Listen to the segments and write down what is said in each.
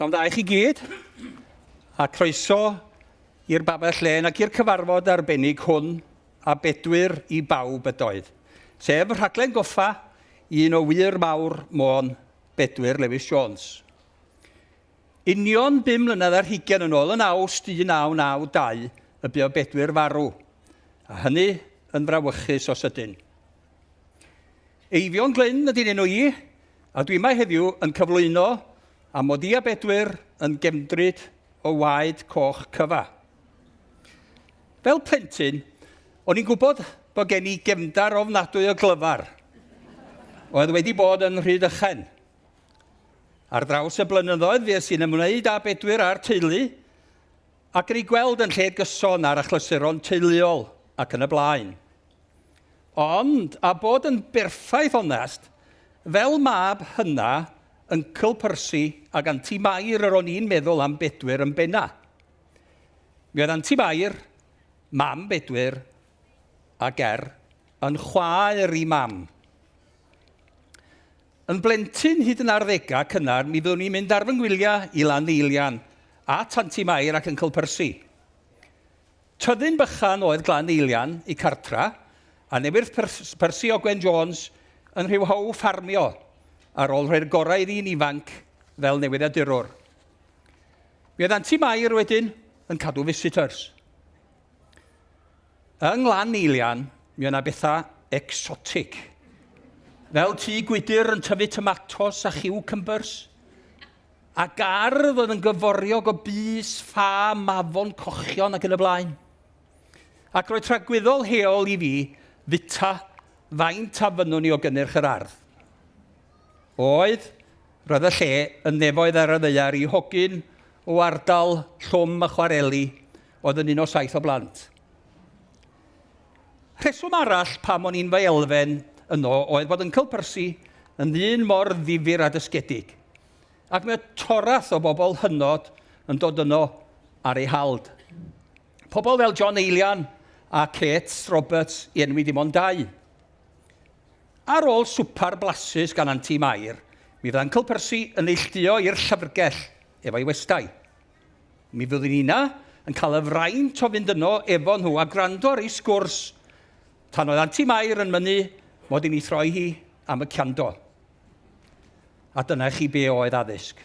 Pnawn da i chi gyd, a croeso i'r babell lên ac i'r cyfarfod arbennig hwn a bedwyr i bawb ydoedd, sef rhaglen goffa i un o wŷr mawr Môn, Bedwyr Lewis Jones. Union bum mlynedd ar hugain yn ôl yn Awst 1992 y buodd Bedwyr farw, a hynny yn frawychus o sydyn. Eifion Glyn ydy'n enw i, a dwi yma heddiw yn cyflwyno am mod i a Bedwyr yn gefndryd o waed coch cyfa. Fel plentyn, o'n i'n gwybod bod gen i gefndar ofnadwy o glyfar, oedd wedi bod yn Rhydychen. Ar draws y blynyddoedd, fues i'n ymwneud â Bedwyr a'r teulu, ac yn ei gweld yn lled gyson ar achlysuron teuluol ac yn y blaen. Ond, a bod yn berffaith onest, fel mab hynna, Yncl Percy ac Anti Mair yr o'n i'n meddwl am Bedwyr yn benna. Mi oedd Anti Mair, mam Bedwyr, a Ger, yn chwaer i mam. Yn blentyn hyd yn arddegau cynnar, mi fyddwn i'n mynd ar fy ngwyliau i Laneilian at Anti Mair ac Yncl Percy. Tyddyn bychan oedd Glan Eilian i Cartra, a newyrth Percy Ogwen Jones yn rhyw how ffarmio ar ôl rhoi'r gorau i ddyn ifanc fel newyddiadurwr. Mi oedd Anti Mair wedyn yn cadw visitors. Yng Nglan Eilian, mi oedd yna bethau exotic. Fel tŷ gwydr yn tyfu tomatos a chiwcymbers, A gardd oedd yn gyforiog o bys, ffa, mafon, cochion ac yn y blaen. Ac roedd tragwyddol heol i fi fwyta faint a fynnwn i o gynnyrch yr ardd. Oedd, roedd y lle yn nefoedd ar y ddaear i hogyn o ardal llwm y chwareli oedd yn un o saith o blant. Rheswm arall pam o'n i'n fy elfen yno oedd bod Yncl Percy yn ddyn mor ddifyr a dysgedig. Ac mae toreth o bobl hynod yn dod yno ar ei hald. Pobl fel John Eilian a Kate Roberts i enwi dim ond dau. Ar ôl swpar blasus gan Anti Mair, mi fydd Uncle Percy yn neilltuo i'r llyfrgell efo'i westai. Mi fyddwn ni'na yn cael y fraint o fynd yno efo nhw a gwrando ar ei sgwrs tan oedd Anti Mair yn mynnu mod i'n ei throi hi am y ciando. A dyna chi be oedd addysg.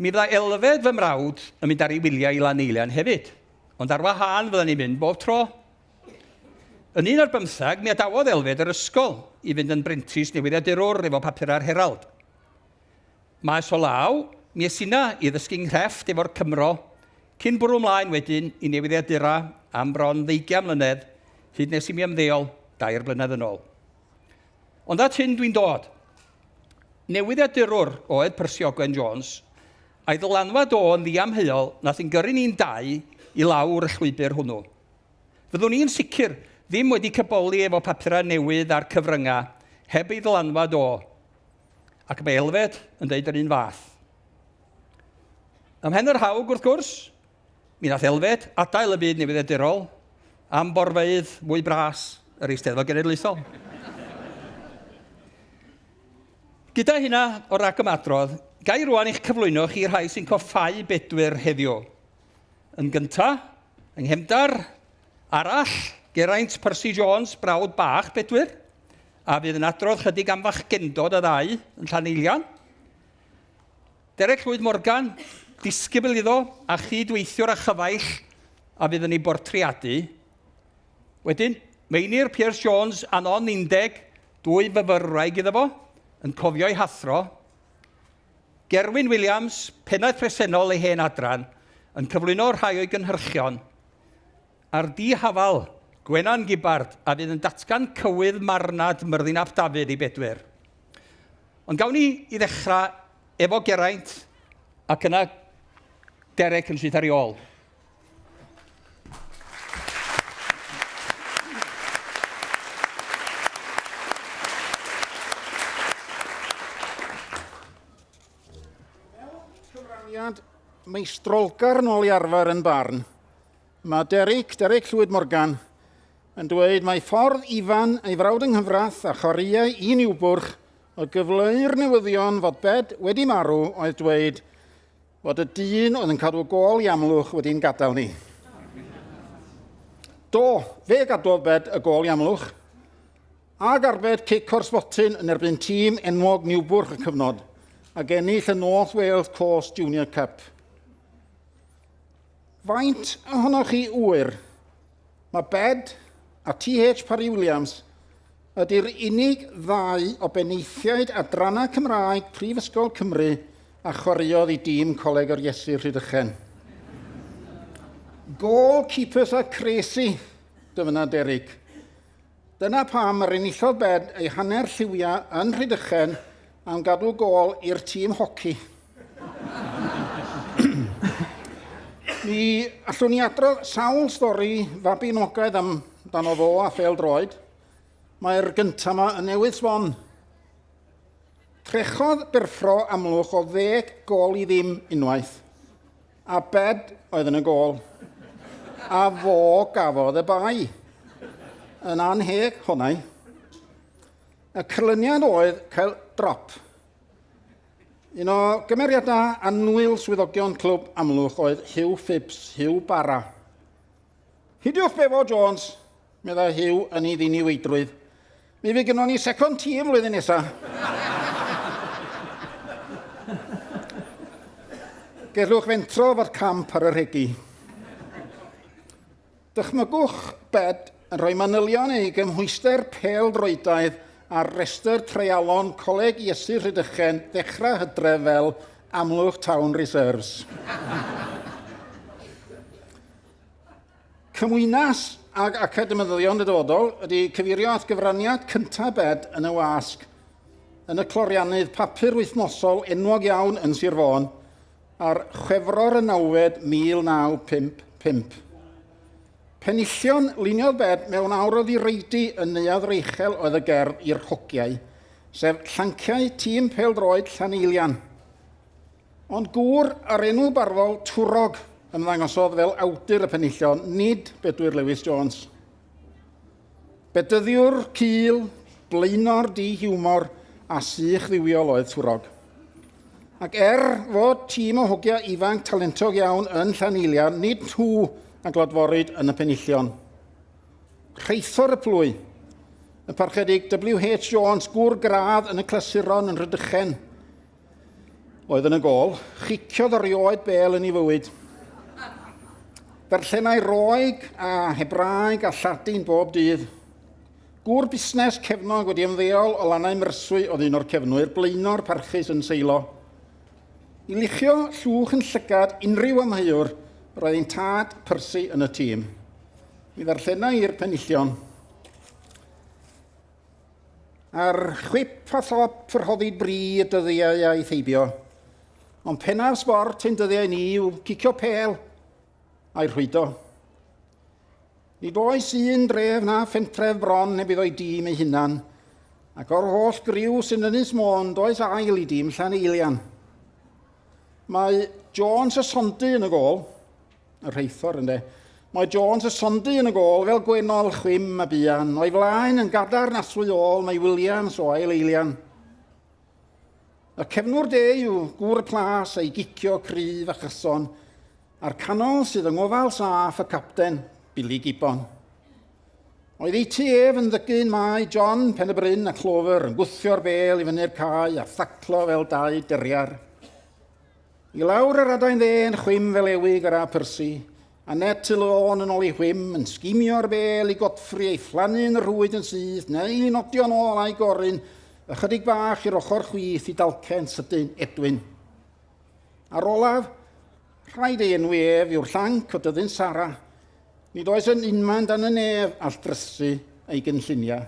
Mi fydda Elfed fy mrawd yn mynd ar ei wyliau i Laneilian hefyd, ond ar wahân fydda ni'n mynd bob tro. Yn un ar bymthag, mi adawodd Elfed yr ysgol i fynd yn brentis newyddiadurwr efo papurau'r Herald. Maes o law, mi es inna i ddysgu nghrefft efo'r Cymro, cyn bwrw mlaen wedyn i newyddiadura am bron ddeugian mlynedd, hyd nes i mi ymddeol dair blynedd yn ôl. Ond at hyn dwi'n dod. Newyddiadurwr oedd Percy Ogwen Jones, a'i ddylanwad o yn ddiamheuol nath ein gyrru ni'n dau i lawr y llwybr hwnnw. Fyddwn i'n sicr ddim wedi cyboli efo papurau newydd a'r cyfryngau heb ei ddylanwad o. Ac mae Elfed yn deud yr un fath. Ymhen yr hawg, wrth gwrs, mi nath Elfed adael y byd newyddiadurol am borfeydd mwy bras yr Eisteddfod Genedlaethol. Gyda hynna o ragymadrodd, ga i rwan eich cyflwyno chi rhai sy'n coffáu Bedwyr heddiw. Yn gynta, yng nghefndar arall, Geraint Percy Jones, brawd bach Bedwyr, a fydd yn adrodd chydig am fachgendod y ddau yn Llaneilian. Derek Llwyd Morgan, disgybl iddo a chyd-weithiwr a chyfaill a fydd yn ei bortreadu. Wedyn, Meinir Pierce Jones a Non Undeg, dwy fyfyrwraig iddo fo, yn cofio'i hathro. Gerwyn Williams, pennaeth presennol ei hen adran, yn cyflwyno rhai o'i gynhyrchion. A'r dihafal, Gwenan Gibbard, a fydd yn datgan cywydd marwnad Myrddin ap Dafydd i Bedwyr. Ond gawn ni i ddechrau efo Geraint ac yna Derek yn syth ar ei ôl. Fel cyfraniad meistrolgar yn ôl i arfer yn barn, Mae Derek, Derek Llwyd Morgan, yn dweud mai ffordd Ifan, ei frawd yng nghyfraith, a chwaraeai i Niwbwrch o gyfleu'r newyddion fod Bed wedi marw oedd dweud fod y dyn oedd yn cadw gôl i Amlwch wedi'n gadael ni. Do, fe gadwodd Bed y gôl i Amlwch, ag arbed cic o'r sbotyn yn erbyn tîm enwog Niwbwrch y cyfnod, ac ennill y North Wales Coast Junior Cup. Faint ohonoch chi ŵyr? Mae Bed a TH Parry Williams ydy'r unig ddau o benaethiaid adrannau Cymraeg Prifysgol Cymru a chwaraeodd i dîm Coleg yr Iesu Rhydychen. Goal keepers are crazy, dyfynna Derek. Dyna pam yr enillodd Bed ei hanner lliwiau yn Rhydychen am gadw gôl i'r tîm hoci. Mi allwn ni adrodd sawl stori fabinogaidd amdano fo a phêl-droed. Mae'r gyntaf yma yn newydd sbon. Trechodd Berffro Amlwch o ddeg gôl i ddim unwaith. A Bed oedd yn y gôl. A fo gafodd y bai. Yn anheg, honnau. Y cyrlyniad oedd cael drop. Un o gymeriadau annwyl swyddogion clwb Amlwch oedd Hugh Phipps, Hugh Bara. Hidiwch Befo Jones, meddai Hugh yn ei ddiniweidrwydd. Mi fydd gynnon ni second team flwyddyn nesa. Gellwch fentro fod camp ar y rhegi. Dychmygwch Bed yn rhoi manylion ei gymhwyster pêl-droedaidd ar restr treialon Coleg Iesu Rhydychen ddechrau Hydref fel Amlwch Town Reserves. Cymwynas ag academyddion y dyfodol ydy cyfeirio at gyfraniad cyntaf Bed yn y wasg, yn y cloriannydd papur wythnosol enwog iawn yn Sir Fôn, ar Chwefror y nawfed 1955. Penillion luniodd Bed mewn awr o ddireidi yn Neuadd Reichel oedd y gerdd i'r hogiau, sef llanciau tîm pêl-droed Llaneilian. Ond gŵr a'r enw barddol Twrog ymddangosodd fel awdur y penillion, nid Bedwyr Lewis Jones. Bedyddiwr cul, blaenor di-hiwmor a sych dduwiol oedd Twrog. Ac er fod tîm o hogia ifanc talentog iawn yn Llaneilian, nid nhw a glodforid yn y penillion. Rheithor y plwy, y parchedig W.H. Jones, gŵr gradd yn y clasuron yn Rhydychen, Oedd yn y gôl, chiciodd erioed bêl yn ei fywyd. Darllenai Roeg a Hebraeg a Lladin bob dydd. Gŵr busnes cefnog wedi ymddeol o lannau Myrswy oedd un o'r cefnwyr, blaenor parchus yn Seilo. I luchio llwch yn llygad unrhyw amheuwr, roedd ein tad Percy yn y tîm. Mi ddarllenai i'r penillion. Ar chwip a thlop rhoddid bri y dyddiau aeth heibio. Ond pennaf sbort ein dyddiau ni yw cicio pêl a'i rhwydo. Nid oes un dref na phentref bron heb iddo'i dîm ei hunan, ac o'r holl griw sy'n Ynys Môn, does ail i dîm Llaneilian. Mae Jones y Sondy yn y gôl, Y rheithor, ynde. Mae Jones y Sondy yn y gôl fel gwenol chwim a buan. O'i flaen yn gadarn aswy ôl mae Williams o ail eilian. Y cefnwr de yw gŵr y plas a'i gicio cryf a chyson, a'r canol sydd yng ngofal saff y capten, Billy Gibbon. Oedd ei tu ef yn ddygyn mae John Pen y Bryn a Clover yn gwthio'r bêl i fyny'r cae a thaclo fel dau deriar. I lawr yr adain dde yn chwim fel ewig yr A Percy, a Net y lôn yn ôl ei chwim, yn sgimio'r bêl i Godfrey ei phlannu yn y rhwyd yn syth, neu i nodio'n ôl a'i gorun, ychydig bach i'r ochr chwith i dalcen sydyn Edwin. A'r olaf, rhaid ei enwi ef yw'r llanc o dyddyn Sara. Nid oes yn unman dan y nef all drysu ei gynlluniau.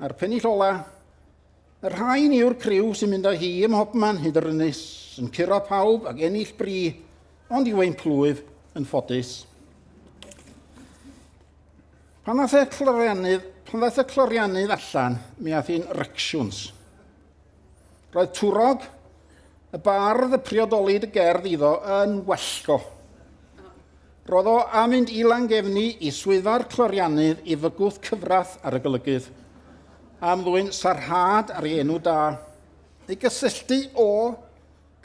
A'r pennill ola, Y rhain yw'r criw sy'n mynd â hi ym mhobman hyd yr ynys, yn curo pawb ac ennill bri, ond yw ein plwyf yn ffodus. Pan ddaeth y cloriannydd, pan ddaeth y cloriannydd allan, mi ath hi'n recsiwns. Roedd Twrog, y bardd y priodolid y gerdd iddo, yn wallgo. Roedd o am mynd i Langefni i swyddfa'r cloriannydd i fygwth cyfrath ar y golygydd. am ddwyn sarhad ar ei enw da, ei gysylltu o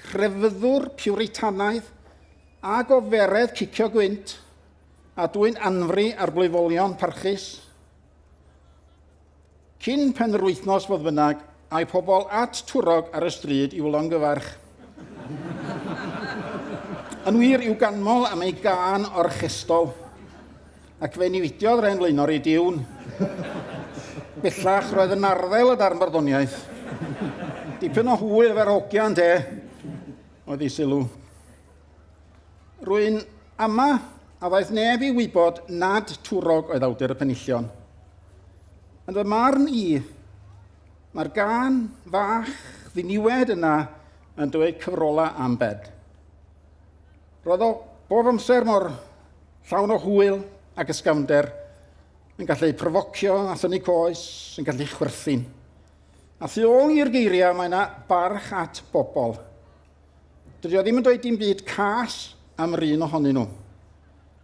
crefyddwr Piwritanaidd a goferedd cicio gwynt, a dwyn anfri ar blwyfolion parchus. Cyn pen yr wythnos, fodd bynnag, ae pobl at Twrog ar y stryd i'w longyfarch. Yn wir, i'w ganmol am ei gân orchestol. Ac fe newidiodd rhen flaenor ei diwn. Bellach, roedd yn arddel y darn barddoniaeth. Dipyn o hwyl efo'r hogian, te, oedd ei sylw. Rwy'n ama a ddaeth neb i wybod nad Twrog oedd awdur y penillion. Yn fy marn i, mae'r gân fach ddiniwed yna yn dweud cyfrola am bed. Roedd o bob amser mor llawn o hwyl ac ysgafnder, yn gallu profocio a thynnu coes, yn gallu chwerthin. A thu ôl i'r geiriau mae yna barch at bobl. Dydy o ddim yn dweud dim byd cas am yr un ohonyn nhw.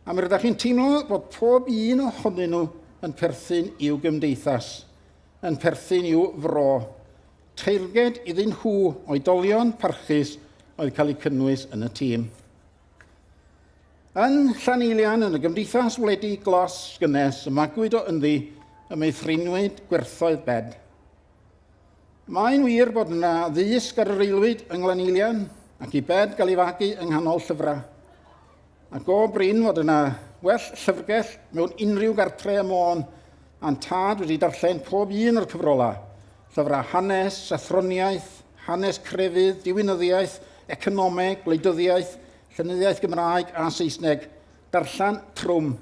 A mi rydych chi'n teimlo bod pob un ohonyn nhw yn perthyn i'w gymdeithas, yn perthyn i'w fro. Teyrnged iddyn nhw, oedolion parchus, oedd cael eu cynnwys yn y tîm. Yn Llaneilian, yn y gymdeithas wledig glos gynnes y magwyd o ynddi, y meithrinwyd gwerthoedd bed. Mae'n wir bod yna ddysg ar yr aelwyd yng Nglaneilian ac i Bed gael ei fagu yng nghanol llyfrau. A go brin fod yna well llyfrgell mewn unrhyw gartre ym Môn, a'n tad wedi darllen pob un o'r cyfrolau, llyfrau hanes, athroniaeth, hanes crefydd, diwinyddiaeth, economeg, gwleidyddiaeth, llenyddiaeth Gymraeg a Saesneg, darllen trwm.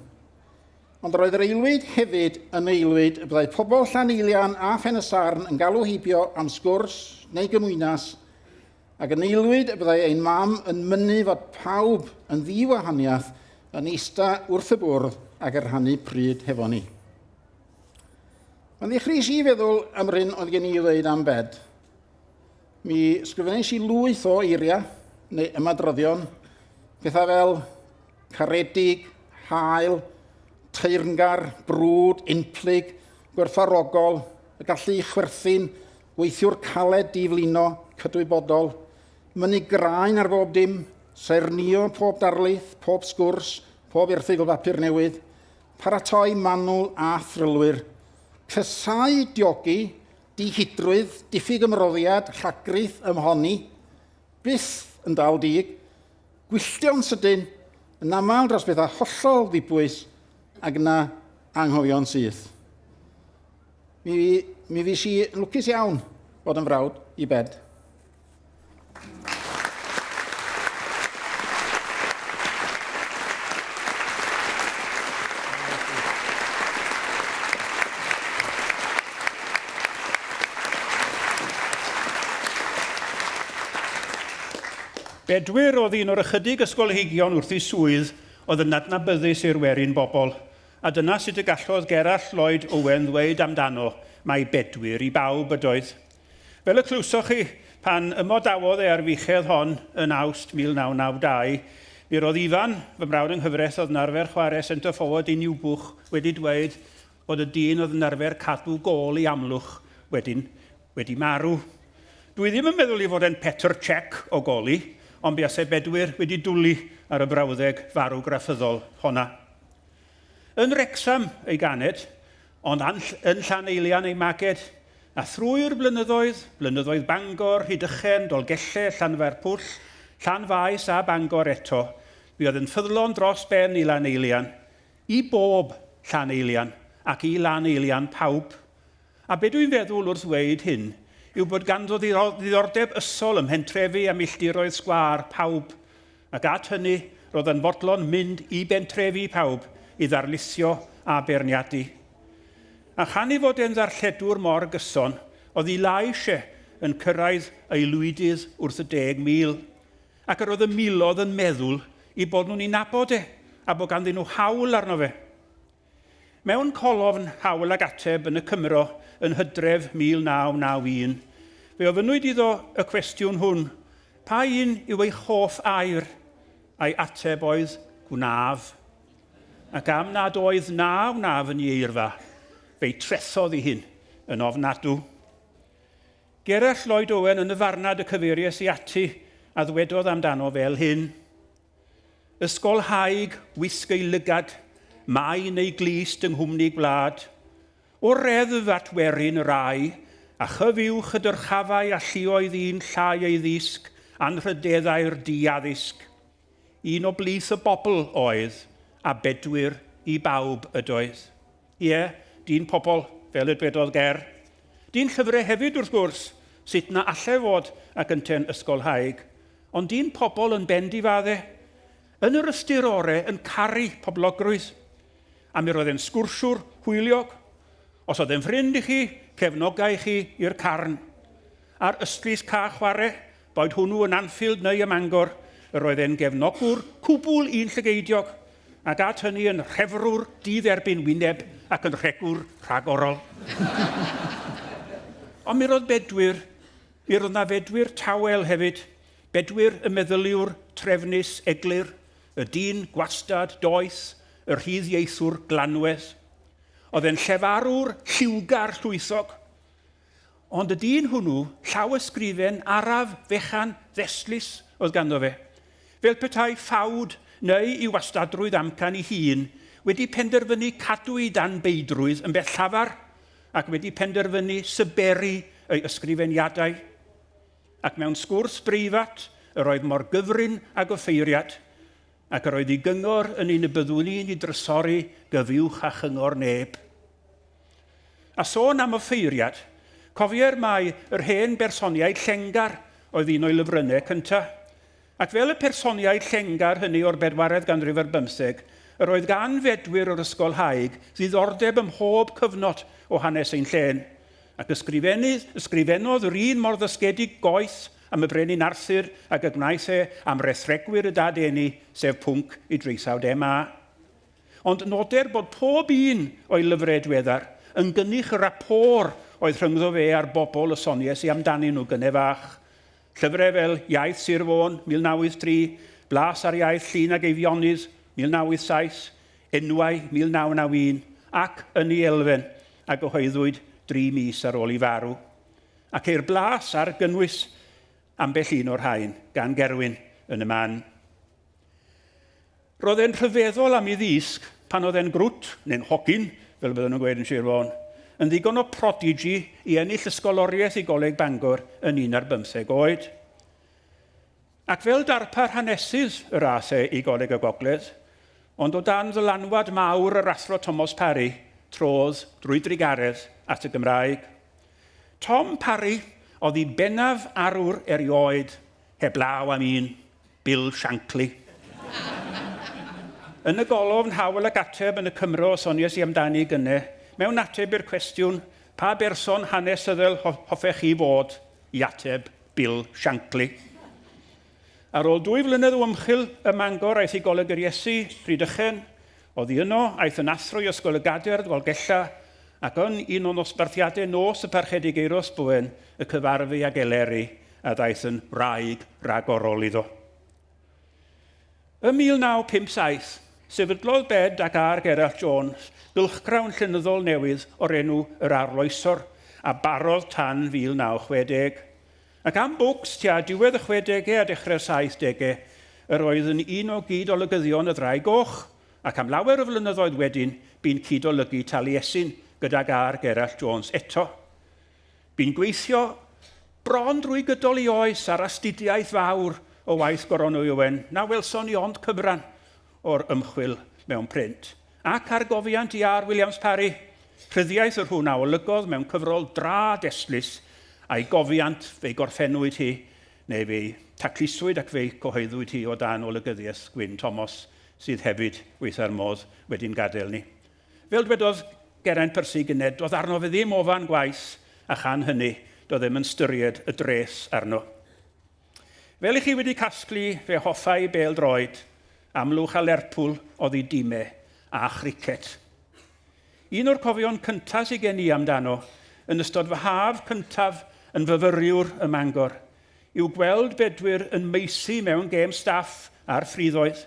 Ond roedd yr aelwyd hefyd yn aelwyd y byddai pobl Llaneilian a Phen-y-sarn yn galw heibio am sgwrs neu gymwynas, ac yn aelwyd y byddai ein mam yn mynnu fod pawb yn ddi-wahaniaeth yn eista wrth y bwrdd ac yn rhannu pryd hefo ni. Pan ddechreuais i feddwl am yr hyn oedd gen i i'w ddweud am Bed, mi sgrifennais i lwyth o eiriau neu ymadroddion, pethau fel caredig, hael, teyrngar, brwd, unplyg, gwerthfawrogol, y gallu i chwerthin, gweithiwr caled diflino, cydwybodol, mynnu graen ar bob dim, saernïo pob darlith, pob sgwrs, pob erthygl bapur newydd, paratoi manwl a thrylwyr, casáu diogi, dihidrwydd, diffyg ymroddiad, rhagrith, ymhonni, byth yn dal dig, Gwylltio'n sydyn, yn aml dros bethau hollol ddibwys ac yna anghofio'n syth. Mi, mi fues i yn lwcus iawn bod yn frawd i Bed. Bedwyr oedd un o'r ychydig ysgolheigion wrth ei swydd oedd yn adnabyddus i'r werin bobl, a dyna sut y gallodd Gerallt Lloyd Owen ddweud amdano mai Bedwyr i bawb ydoedd. Fel y clywsoch chi, pan ymodawodd e â'r fuchedd hon yn Awst 1992, mi roedd Ifan, fy mrawd yng nghyfraith oedd yn arfer chwarae centre forward i Niwbwch, wedi dweud bod y dyn oedd yn arfer cadw gôl i Amlwch wedyn wedi marw. Dw i ddim yn meddwl ei fod e'n Petr Cech o goli, ond buasai Bedwyr wedi dwlu ar y brawddeg farwgraffyddol honna. Yn Wrecsam ei ganed, ond yn Llaneilian ei maged, a thrwy'r blynyddoedd, blynyddoedd Bangor, Rhydychen, Dolgellau, Llanfairpwll, Llan-faes a Bangor eto, buodd yn ffyddlon dros ben i Laneilian, i bob Llaneilian ac i Laneilian pawb. A be dwi'n feddwl wrth ddweud hyn yw bod ganddo ddiddordeb ysol ym mhentrefi a milltiroedd sgwâr pawb, ac at hynny roedd yn fodlon mynd i bentrefi pawb i ddarlithio a beirniadu. A chan ei fod e'n ddarlledwr mor gyson, oedd ei lais e yn cyrraedd aelwydydd wrth y 10,000, ac yr oedd y miloedd yn meddwl eu bod nhw'n ei nabod e, a bod ganddyn nhw hawl arno fe. Mewn colofn Hawl ag Ateb yn y Cymro yn Hydref 1991, fe ofynnwyd iddo y cwestiwn hwn, Pa un yw eich hoff air? A'i ateb oedd, Gwnaf. Ac am nad oedd na wnaf yn ei eirfa, fe'i trethodd ei hun yn ofnadw. Gerallt Lloyd Owen yn y farnad y cyfeiries i ati a ddwedodd amdano fel hyn. Ysgolhaig, wisg ei lygad, mai neu glust yng nghwmni gwlad, O reddf at werin yr ai, a chyfuwch y dyrchafau a lluoedd un llai ei ddysg, anrhydeddau'r di-addysg. Un o blith y bobl oedd, a bedwyr i bawb ydoedd. Ie, dyn pobl, fel y dwedodd Ger. Dyn llyfrau hefyd, wrth gwrs, sut na alle fod ac ynte'n ysgolhaig. Ond dyn pobl yn bendifadde. Yn yr ystyr ore, yn caru poblogrwydd. A mi roedd e'n sgwrsiwr hwyliog. Os oedd e'n ffrind i chi, cefnogai chi i'r carn. Ar ystlys ca chware, boed hwnnw yn Anfield neu ym Mangor, yr oedd e'n gefnogwr cwbl un llygeidiog, ac at hynny yn rhefrwr didderbyn wyneb ac yn rhegwr rhagorol. Ond mi roedd bedwyr, mi roedd 'na fedwyr tawel hefyd, bedwyr y meddyliwr trefnus eglur, y dyn gwastad, doeth, y rhydd-ieithwr glanwedd. Oedd e'n llefarwr lliwgar llwythog. Ond y dyn hwnnw, llawysgrifen araf, fechan, ddestlus oedd ganddo fe. Fel petai ffawd neu i wastadrwydd amcan ei hun wedi penderfynu cadw ei danbeidrwydd yn beth llafar ac wedi penderfynu syberu ei ysgrifeniadau. Ac mewn sgwrs breifat, yr oedd mor gyfrin ag offeiriad, ac yr oedd ei gyngor yn un y byddwn i'n ei drysori gyfuwch â chyngor neb. A sôn am offeiriad, cofier mai yr hen bersoniaid llengar oedd un o'i lyfrynnau cyntaf. Ac fel y personiaid llengar hynny o'r bedwaredd ganrif ar bymtheg, yr oedd gan fedwyr yr ysgolhaig ddiddordeb ym mhob cyfnod o hanes ein llên. Ac ysgrifennydd, ysgrifennodd yr un mor ddysgedig goeth am y brenin Arthur ag y gwnaeth e am rethregwyr y Dadeni, sef pwnc i draethawd MA. Ond noder bod pob un o'i lyfrau diweddar yn gynnych y rapport oedd rhyngddo fe a'r bobl y sonies i amdanyn nhw gynne fach. Llyfrau fel Iaith Sir Fôn, 1983, Blas ar Iaith Llŷn ag Eifionydd, 1987, Enwau, 1991, ac Yn ei Elfen, a gyhoeddwyd dri mis ar ôl ei farw. A ceir blas ar gynnwys ambell un o'r rhain gan Gerwyn yn y man. Roedd e'n rhyfeddol am ei ddysg pan oedd e'n grwt, neu'n hogyn, fel y bydden nhw'n gweud yn Sir Fôn, yn ddigon o prodigy i ennill ysgoloriaeth i Goleg Bangor yn un ar bymtheg oed. Ac fel darpar hanesydd yr aeth e i Goleg y Gogledd, ond o dan ddylanwad mawr yr Athro Tomos Parry, trodd, drwy drugaredd, at y Gymraeg. Tom Parry oedd ei bennaf arwr erioed, heblaw am un. Bill Shankly. Yn y golofn Hawl ac Ateb yn y Cymro y soniais i amdani gynne, mewn ateb i'r cwestiwn Pa berson hanesyddol hoffech chi fod? i ateb Bill Shankly. Ar ôl dwy flynedd o ymchwil ym Mangor aeth i Goleg yr Iesu, Rhydychen. Oddi yno, aeth yn athro i Ysgol y Gader, Dolgellau, ac yn un o nosbarthiadau nos y Parchedig Euros Bowen y cyfarfu ag Eleri, a ddaeth yn wraig ragorol iddo. Ym 1957, sefydlodd Bed ac R. Gerallt Jones gylchgrawn llenyddol newydd o'r enw Yr Arloeswr, a barodd tan 1960. Ac am bwcs tua diwedd y chwedegau a dechrau'r saithdegau, yr oedd yn un o gyd-olygyddion y Ddraig Goch, ac am lawer o flynyddoedd wedyn bu'n cyd-olygu Taliesin gydag R. Gerallt Jones eto. Bu'n gweithio bron drwy gydol ei oes ar astudiaeth fawr o waith Goronwy Owen, na welson ni ond cyfran o'r ymchwil mewn print, ac ar gofiant i R. Williams Parry, rhyddiaith yr hwn a olygodd mewn cyfrol dra destlus, a'i gofiant fe'i gorffennwyd hi, neu fe'i tacluswyd ac fe'i cyhoeddwyd hi o dan olygyddiaeth Gwyn Thomas, sydd hefyd, weithiau'r modd, wedi'n gadael ni. Fel dwedodd Geraint Percy gynne, doedd arno fe ddim ofan gwaith, a chan hynny, doedd ddim yn styried y dres arno. Fel i chi wedi casglu, fe hoffai bêl-droed, Amlwch a Lerpwl oedd ei dime, a chricet. Un o'r cofion cyntaf sydd gen i amdano, yn ystod fy haf cyntaf yn fyfyriwr ym Mangor, yw gweld Bedwyr yn maesu mewn gêm staff a'r ffriddoedd,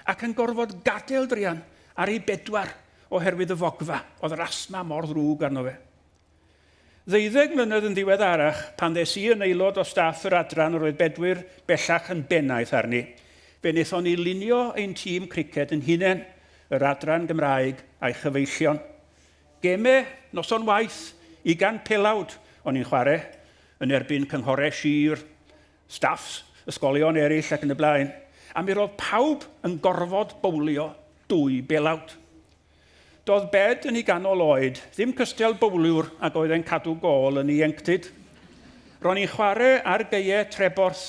ac yn gorfod gadael druan ar ei bedwar oherwydd y fogfa, oedd yr asthma mor ddrwg arno fe. Ddeuddeg mlynedd yn ddiweddarach, pan ddes i yn aelod o staff yr adran yr oedd Bedwyr bellach yn bennaeth arni, fe wnaethon ni lunio ein tîm criced yn hunain, yr Adran Gymraeg a'i chyfeillion. Geme, noson waith, ugain pelawd o'n i'n chwarae, yn erbyn cynghorau sir, staff ysgolion eraill ac yn y blaen, a mi roedd pawb yn gorfod bowlio dwy belawd. Doedd Bed yn ei ganol oed ddim cystal bowliwr ag oedd e'n cadw gôl yn ei ieuenctid. Ro'n i'n chwarae ar gaeau Treborth.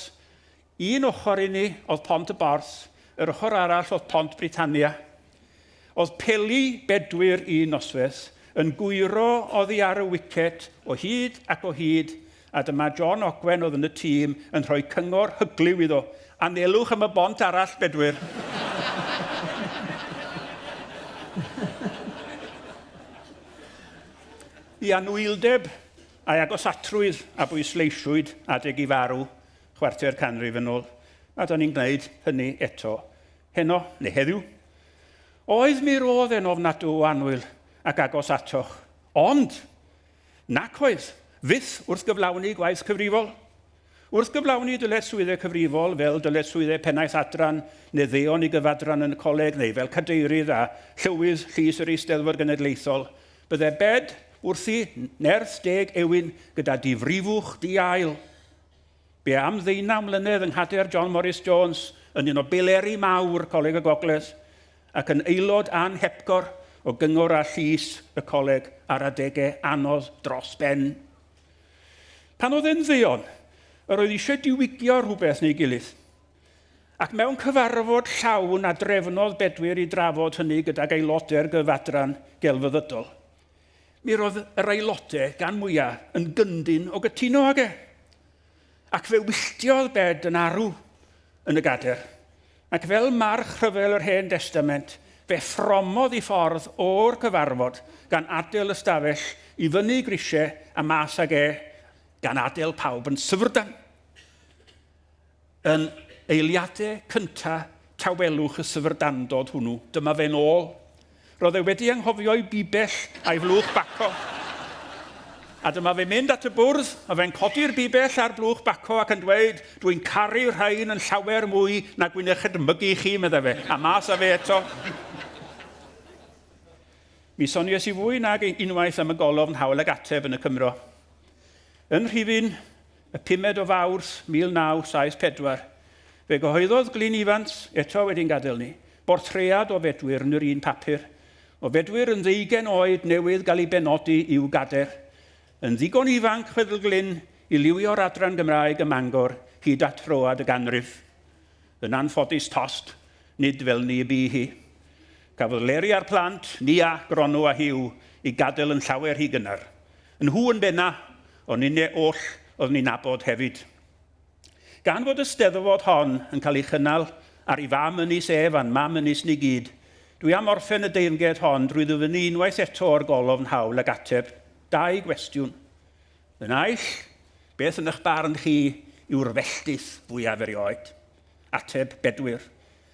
Un ochr i ni oedd Pont y Borth, yr ochr arall oedd Pont Britannia. Oedd peli Bedwyr un noswaith yn gwyro oddi ar y wiced o hyd ac o hyd, a dyma John Ogwen oedd yn y tîm yn rhoi cyngor hyglyw iddo, Anelwch am y bont arall, Bedwyr! I anwyldeb a'i agosatrwydd a bwysleisiwyd adeg i farw chwarter canrif yn ôl, a da ni'n gwneud hynny eto heno, neu heddiw. Oedd mi roedd e'n ofnadw o annwyl ac agos atoch, ond nac oedd, fyth wrth gyflawni gwaith cyfrifol. Wrth gyflawni dyletswyddau cyfrifol, fel dyletswyddau pennaeth adran neu ddeon i gyfadran yn y coleg neu fel cadeirydd a llywydd llys yr Eisteddfod Genedlaethol, bydde Bed wrthi nerth deg ewin gyda difrifwch di-ail. Be am ddeunaw mlynedd yng nghadair John Morris Jones yn un o bileri mawr Coleg y Gogledd ac yn aelod anhepgor o gyngor a llys y coleg ar adegau anodd dros ben. Pan oedd e'n ddeon, yr oedd eisiau diwygio rhywbeth neu gilydd. Ac mewn cyfarfod llawn a drefnodd Bedwyr i drafod hynny gydag aelodau'r gyfadran gelfyddydol, Mi roedd yr aelodau, gan mwyaf, yn gyndyn o gytuno ag e. Ac fe wylltiodd Bed yn arw yn y gader. Ac fel march rhyfel yr Hen Destament, fe ffromodd i ffordd o'r cyfarfod, gan adael y stafell i fyny grisiau a mas ag e, gan adael pawb yn syfrdan. Yn eiliadau cynta tawelwch y syfrdandod hwnnw, dyma fe'n ôl. Roedd e wedi anghofio'i bibell a'i flwch baco. A dyma fe'n mynd at y bwrdd, a fe'n codi'r bibell a'r blwch baco ac yn dweud, dwi'n caru rhain yn llawer mwy na gwyn eich edmygu chi, meddai fe, a mas â fe eto. Mi sonies i fwy nag unwaith am y golofn Hawl ag Ateb yn y Cymro. Yn rhifyn Y pumed o Fawrth 1974, fe gyhoeddodd Glyn Evans, eto wedi'n gadael ni, bortread o Fedwyr yn yr un papur, o Fedwyr yn ddeugain oed newydd gael ei benodi i'w gader. Yn ddigon ifanc, chwedl Glyn, i liwio'r adran Gymraeg ym Mangor hyd at troad y ganrif. Yn anffodus tost, nid fel ni y bu hi. Cafodd Leri a'r plant, Nia, Gronw a Huw, eu gadael yn llawer rhy gynnar. Nhw yn benna, ond ninne oll oeddwn i'n nabod hefyd. Gan fod y Steddfod hon yn cael ei chynnal ar ei fam ynys ef a'n mam ynys ni gyd, dwi am orffen y deyrnged hon drwy ddyfynnu unwaith eto o'r golofn hawl ag ateb dau gwestiwn. Y naill, beth yn eich barn chi yw'r felltith fwyaf erioed? Ateb Bedwyr,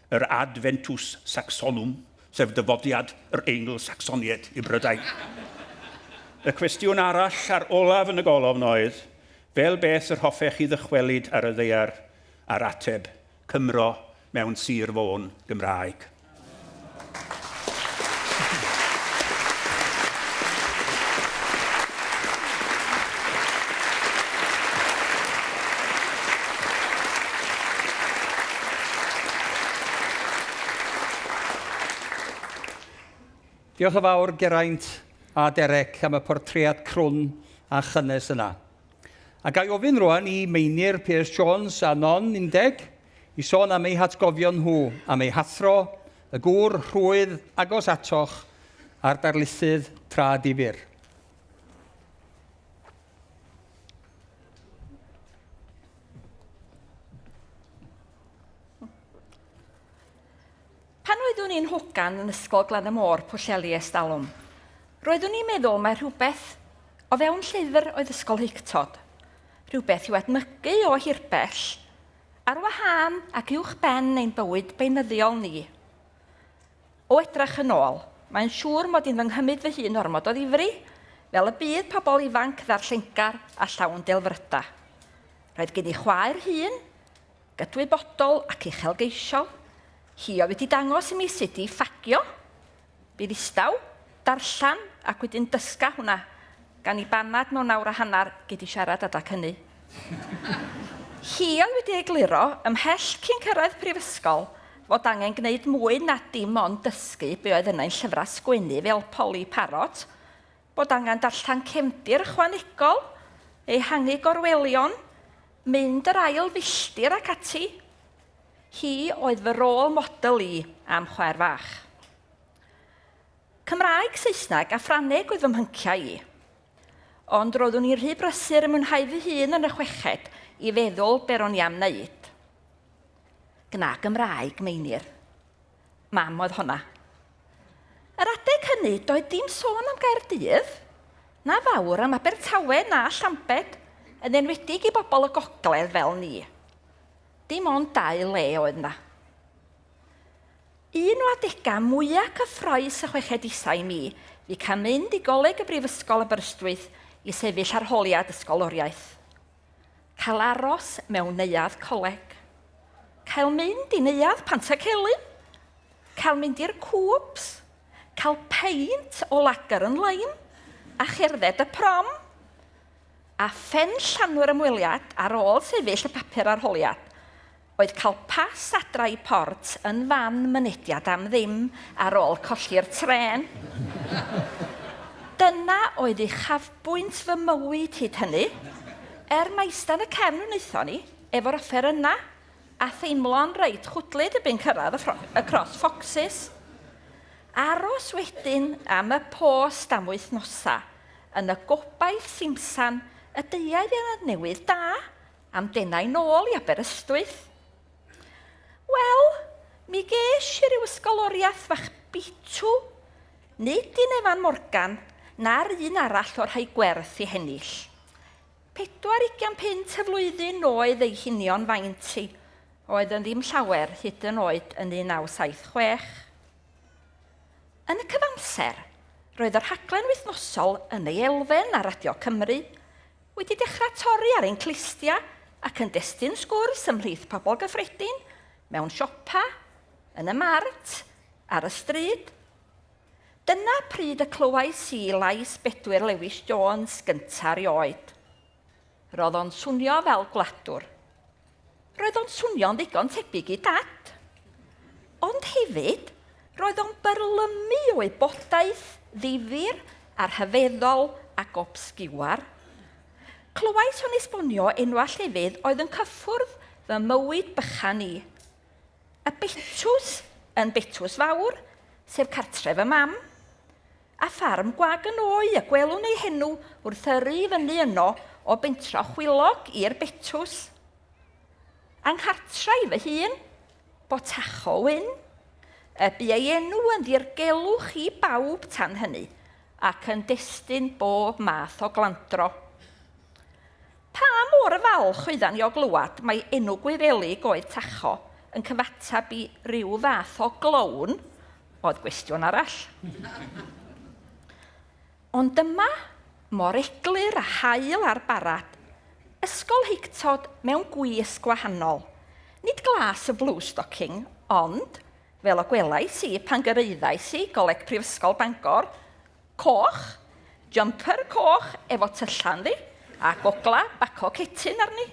yr Adventus Saxonum, sef dyfodiad yr Eingl-Sacsoniaid i Brydain. Y cwestiwn arall a'r olaf yn y golofn oedd, fel beth yr hoffech chi ddychwelyd ar y ddaear? A'r ateb, Cymro mewn Sir Fôn Gymraeg. Diolch yn fawr Geraint a Derek am y portread crwn a chynnes yna. A ga i ofyn rwan i Meinir Pierce Jones a Non Undeg i sôn am eu hatgofion nhw, am eu hathro, y gŵr rhwydd agos atoch a'r darlithydd tra difyr. Pan oeddwn i'n hogan yn Ysgol Glan y Môr, Pwllheli ers talwm, roeddwn i'n meddwl mai rhywbeth o fewn llyfr oedd ysgolheictod, rhywbeth i'w edmygu o hirbell, ar wahân ac uwch ben ein bywyd beunyddiol ni. O edrach yn ôl, mae'n siŵr mod i'n fy nghymryd fy hun ormod o ddifri. fel y bydd pobl ifanc ddarllengar a llawn delfryda. Roedd gen i chwaer hŷn, gydwybodol ac uchelgeisiol. Hi oedd wedi dangos i mi sut i ffagio. Bu ddistaw, darllen ac wedyn dysga hwnna, gan i banad mewn awr a hanner gei di siarad adag hynny. Hi oedd wedi egluro, ymhell cyn cyrraedd prifysgol, fod angen gwneud mwy na dim ond dysgu be oedd yna i'n llyfrau sgwennu fel Polly Parrot, bod angen darllen cefndir ychwanegol, ehangu gorwelion, mynd yr ail filltir ac ati. Hi oedd fy rôl model i am chwaer fach. Cymraeg, Saesneg a Ffrangeg oedd fy mhynciau i. Ond roeddwn i'n rhy brysur yn mwynhau fy hun yn y chweched i feddwl be ro'n i am wneud. Gna Gymraeg, Meinir. Mam oedd honna. Yr adeg hynny, doedd dim sôn am Gaerdydd, na fawr am Abertawe na Llambed, yn enwedig i bobl y gogledd fel ni. Dim ond dau le oedd 'na. Un o adegau mwya' cyffrous y chweched isa i mi fu cael mynd i Goleg y Brifysgol Aberystwyth i sefyll arholiad ysgoloriaeth. Cael aros mewn neuadd coleg. Cael mynd i neuadd Pantycelyn. Cael mynd i'r Cŵps. Cael peint o lager yn lein a cherdded y prom. A phen llanw'r ymweliad ar ôl sefyll y papur arholiad oedd cael pas adra i Port yn fan mynediad am ddim ar ôl colli'r trên. Dyna oedd uchafbwynt fy mywyd hyd hynny, er mai ista yn y cefn wnaethon ni, efo'r offerynnau, a theimlo'n reit chwdlyd erbyn cyrraedd y, y Cross Foxes. Aros wedyn am y post am wythnosau, yn y gobaith simsan y deuai fi newydd da Am denau nôl i Aberystwyth. Wel, mi ges i ryw ysgoloriaeth fach bitw, nid un Evan Morgan, na'r un arall o'r rhai gwerth i hennill. 40 punt y flwyddyn oedd ei hunion faint i, oedd yn ddim llawer hyd yn oed yn 1976. Yn y cyfamser, roedd y rhaglen wythnosol yn ei elfen ar Radio Cymru, wedi dechrau torri ar ein clustiau ac yn destun sgwrs ymhlith pobl gyffredin, mewn siopa, yn y mart, ar y stryd. Dyna pryd y clywais i lais Bedwyr Lewis Jones gynta rioed. Roedd o'n swnio fel gwladwr. Roedd o'n swnio'n ddigon tebyg i Dad. Ond hefyd, roedd o'n byrlymu o wybodaeth ddifyr a rhyfeddol ac obsgiwar. Clywais o'n esbonio enwau llefydd oedd yn cyffwrdd fy mywyd bychan i. Y Betws yn Betws Fawr, sef cartref y mam, a ffarm gwag yn oe y gwelwn ei henw wrth yrru i fyny yno o bentra Chwilog i'r Betws. A nghartra i fy hun, Botacho Wyn, y bu ei enw yn ddirgelwch i bawb tan hynny, ac yn destun bob math o glandro. Pa mor falch oeddan ni o glywed mai enw Gwyddelig oedd Tacho yn cyfateb i ryw fath o glown, oedd gwestiwn arall. Ond dyma, mor eglur a hael â'r barad, ysgolheictod mewn gwisg gwahanol. Nid glas y blue stocking, ond, fel y gwelais i pan gyrhaeddais i Goleg Prifysgol Bangor, coch, jumper coch efo tyllau ynddi, a gogla baco cetyn arni.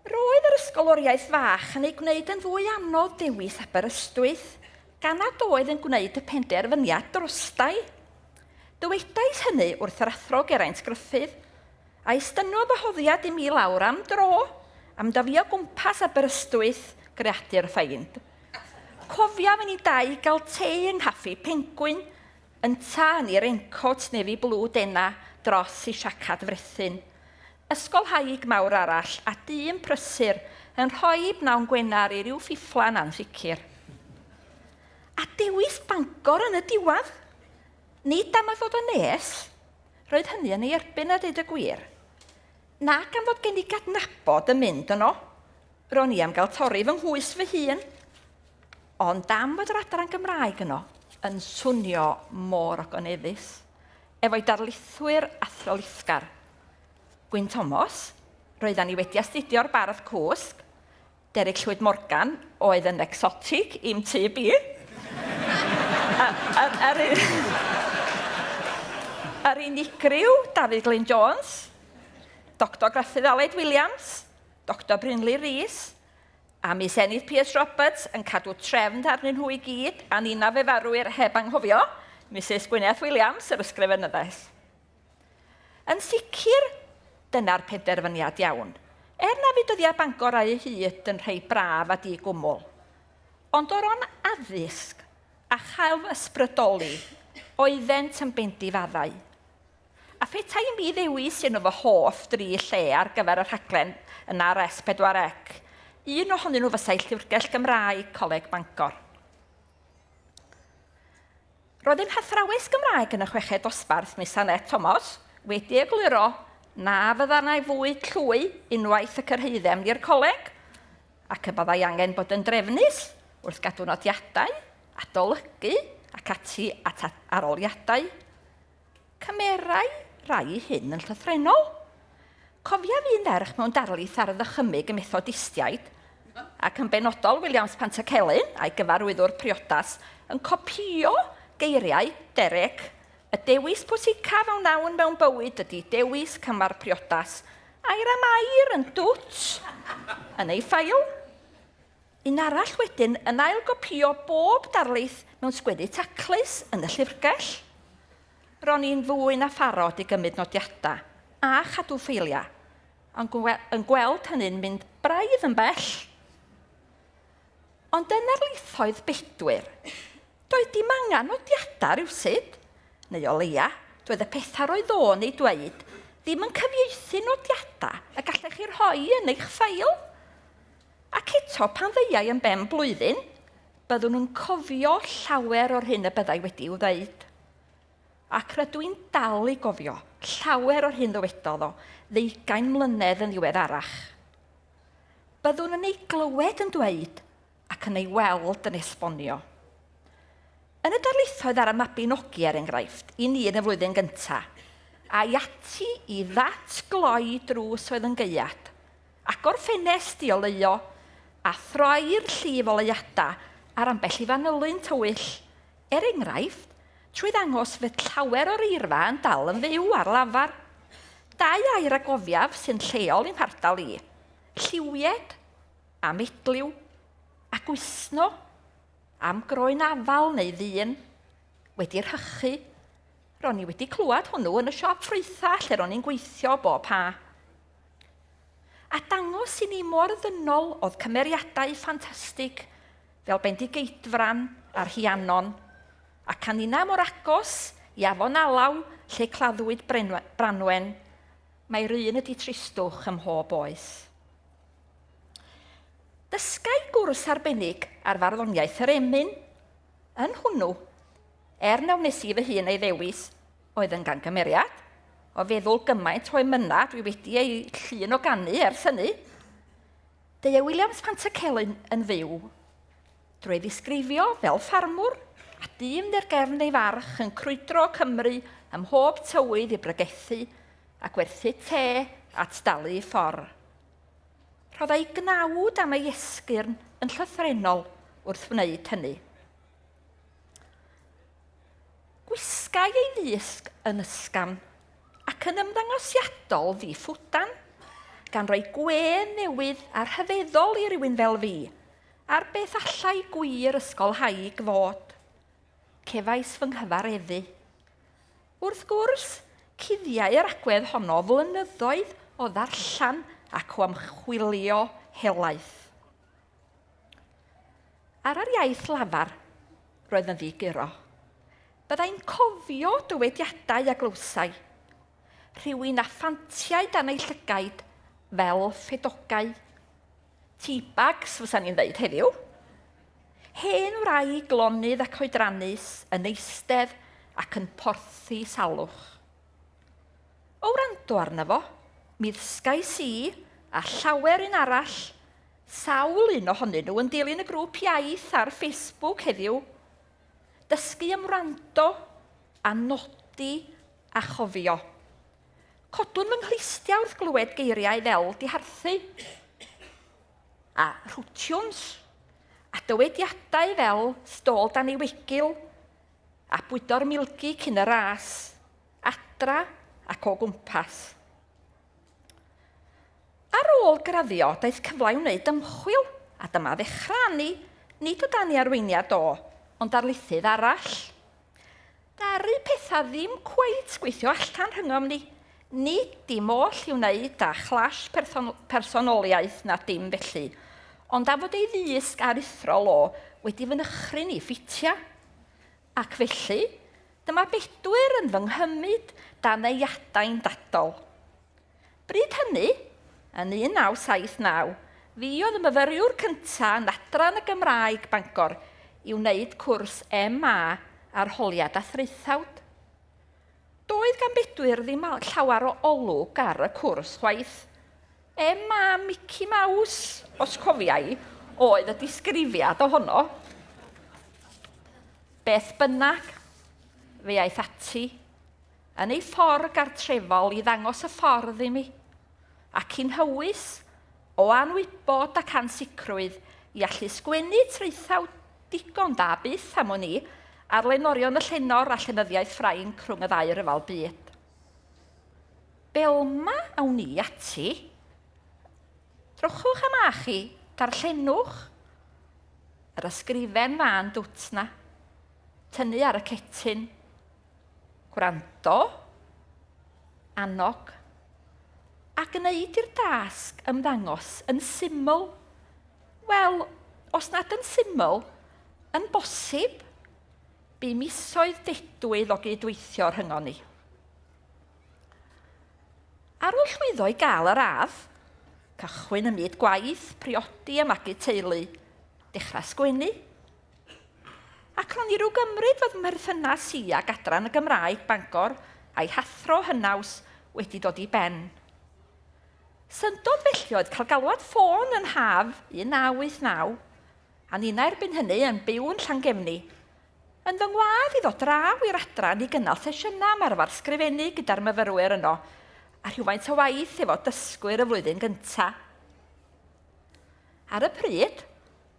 Roedd yr ysgoloriaeth fach yn ei gwneud yn fwy anodd dewis Aberystwyth, gan nad oedd yn gwneud y penderfyniad drostai. Dywedais hynny wrth yr Athro Geraint Gruffydd, a estynnodd wahoddiad i mi lawr am dro, am da fi o gwmpas Aberystwyth, greadur ffeind. Cofiaf i ni dau gael te yng nghaffi Pengwin, Ynta yn ei raincoat navy blue dena dros ei siacad frethyn. Ysgolhaig mawr arall a dyn prysur yn rhoi bnawn Gwener i ryw ffiflan ansicr. A dewis Bangor yn y diwedd! Nid am ei fod yn nes, roedd hynny yn ei erbyn a deud y gwir. Nac am fod gen i gydnabod yn mynd yno. Ro'n i am gael torri fy nghwys fy hun. Ond am fod yr adran Gymraeg yno yn swnio mor ogoneddus. efo'i darlithwyr athrylithgar. Gwyn Thomas, roeddan ni wedi astudio'r bardd cwsg, Derek Llwyd Morgan oedd yn exotic i'm tyb i. Yr yr unigryw Dafydd Glyn Jones, Doctor Gruffydd Aled Williams, Doctor Brynley Rees, a Miss Enid Pierce Roberts yn cadw trefn arnyn nhw i gyd, a Nina Fefarwyr heb anghofio, Misus Gwyneth Williams, yr ysgrifenyddes. Yn sicr, dyna'r penderfyniad iawn. Er na fu dyddiau Bangor a'u hyd yn rhai braf a di-gwmwl. Ond o ran addysg a chael fy ysbrydoli, oeddent yn bendifaddau. A phetai i mi ddewis un o fy hoff dri lle ar gyfer y rhaglen yn ar S4C, un ohonyn nhw fysai Llyfrgell Gymraeg Coleg Bangor. Roedd ein hathrawes Gymraeg yn y chweched dosbarth, Miss Annette Thomas, wedi egluro na fyddai fwyd llwy unwaith y cyrhaeddem ni'r coleg, ac y byddai angen bod yn drefnus wrth gadw nodiadau, adolygu ac ati at aroliadau. Cymerai rai hyn yn llythrennol. Cofiaf un ferch mewn darlith ar ddychymyg y Methodistiaid, ac yn benodol Williams Pantycelyn a'i gyfarwyddwr priodas, yn copïo geiriau Derek, y dewis pwysicaf a wnawn mewn bywyd ydy dewis cymar priodas, air am air yn dwt yn ei ffail. Un arall wedyn yn ailgopïo bob darlith mewn sgwennu taclus yn y llyfrgell. Ro'n i'n fwy na pharod i gymryd nodiadau a chadw ffeiliau, ond yn gweld hynny'n mynd braidd yn bell. Ond yn arlithoedd Bedwyr, doedd dim angen nodiadau rywsut, neu o leia, doedd y pethau roedd o'n eu dweud ddim yn cyfieithu nodiadau y gallech chi rhoi yn eich ffeil. Ac eto, pan ddeuai yn ben blwyddyn, byddwn yn cofio llawer o'r hyn y byddai wedi'i wneud. Ac rydw i'n dal i gofio llawer o'r hyn ddywedodd o ddeugain mlynedd yn ddiweddarach. Byddwn yn ei glywed yn dweud ac yn ei weld yn esbonio. Yn y darlithoedd ar y Mabinogi, er enghraifft, i ni yn y flwyddyn gyntaf, a'i ati i ddatgloi drws oedd yn gaead, Agor ffenest i oleuo a throi'r llif oleuadau ar ambell i fanylyn tywyll, er enghraifft, trwy ddangos fod llawer o'r eirfa yn dal yn fyw ar lafar. Dau air a gofiaf sy'n lleol i'm hardal i, lliwied a medliw, a gwisno, am groen afal neu ddyn, wedi rhychu. Ro'n i wedi clywed hwnnw yn y siop ffrwythau lle ro'n i'n gweithio bob ha. A dangos i ni mor ddynol oedd cymeriadau ffantastig fel Bendigeidfran a Rhiannon, ac a ninna mor agos i Afon Alaw lle claddwyd Branwen, mae'r un ydi tristwch ym mhob oes. Dysgai gwrs arbennig ar farddoniaeth yr emyn. Yn hwnnw, er na wnes i fy hun ei ddewis, oedd yn gangymeriad, o feddwl gymaint o emynau dwi wedi eu llun o ganu ers hynny. Deuai Williams Pantycelyn yn fyw drwy ei ddisgrifio fel ffarmwr a dyn i'r gefn ei farch yn crwydro Cymru ym mhob tywydd i bregethu a gwerthu te at dalu ei ffordd. Rhoddai gnawd am ei esgyrn yn llythrennol wrth wneud hynny. Gwisgai ei ddysg yn ysgafn ac yn ymddangosiadol ddi-ffwdan, gan roi gwên newydd a rhyfeddol i rywun fel fi, ar beth allai gwir ysgolhaig fod. Cefais fy nghyfareddu. Wrth gwrs, cuddiai yr agwedd honno flynyddoedd o ddarllen ac o ymchwilio helaeth. Ar yr iaith lafar, roedd yn ddi-guro. Byddai'n cofio dywediadau a glywsai. Rhywun â phantiau dan ei llygaid fel ffedogau. Teabags, fysa ni'n ddeud heddiw. Hen wraig lonydd ac oedrannus yn eistedd ac yn porthi salwch. O wrando arno fo, mi ddysgais i, a llawer un arall, Sawl un ohonyn nhw yn dilyn y grŵp iaith ar Facebook heddiw. Dysgu am wrando a nodi a chofio. Codwn fy nghlustiau wrth glywed geiriau fel diharthu a rhwtiwns a dywediadau fel stôl dan ei wegil a bwydo'r milgi cyn y ras, adra ac o gwmpas. Ar ôl graddio, daeth cyfle i wneud ymchwil, a dyma ddechrau arni, nid o dan ei arweiniad o, ond darlithydd arall. Ddaru pethau ddim cweit gweithio allan rhyngom ni. Nid dim oll i'w wneud â chlash personoliaeth na dim felly, ond am fod ei ddysg aruthrol o wedi fy nychryn i ffitio. Ac felly, dyma Bedwyr yn fy nghymyd dan ei adain dadol. Bryd hynny, yn 1979, fi oedd y myfyriwr cyntaf yn Adran y Gymraeg, Bangor, i wneud cwrs MA Arholiad a Thraethawd. Doedd gan Bedwyr ddim llawer o olwg ar y cwrs chwaith. MA Mickey Mouse, os cofia i, oedd y disgrifiad ohono. Beth bynnag, fe aeth ati yn ei ffordd gartrefol i ddangos y ffordd i mi, ac i'n nhywys o anwybod ac ansicrwydd i allu sgwennu traethawd digon da byth am wn i ar lenorion y llenor a llenyddiaeth Ffrainc rhwng y ddau ryfel byd. Belma awn ni ati. Trochwch am a chi, darllenwch yr ysgrifen fân dwt 'na. Tynnu ar y cetyn. Gwrando, annog, a gwneud i'r dasg ymddangos yn syml. Wel, os nad yn syml, yn bosib. Bu misoedd dedwydd o gyd-weithio rhyngon ni. Ar ôl llwyddo i gael y radd, cychwyn ym myd gwaith, priodi a magu teulu, dechrau sgwennu. Ac ro'n i rhyw gymryd fod mherthynas i ag adran y Gymraeg, Bangor, a'i hathro hynaws wedi dod i ben. Syndod felly oedd cael galwad ffôn yn haf 1989, a ninnau erbyn hynny yn byw yn Llangefni, yn fy ngwadd i ddod draw i'r adran i gynnal sesiynau am arfer sgrifennu gyda'r myfyrwyr yno, a rhywfaint o waith efo dysgwyr y flwyddyn gyntaf. Ar y pryd,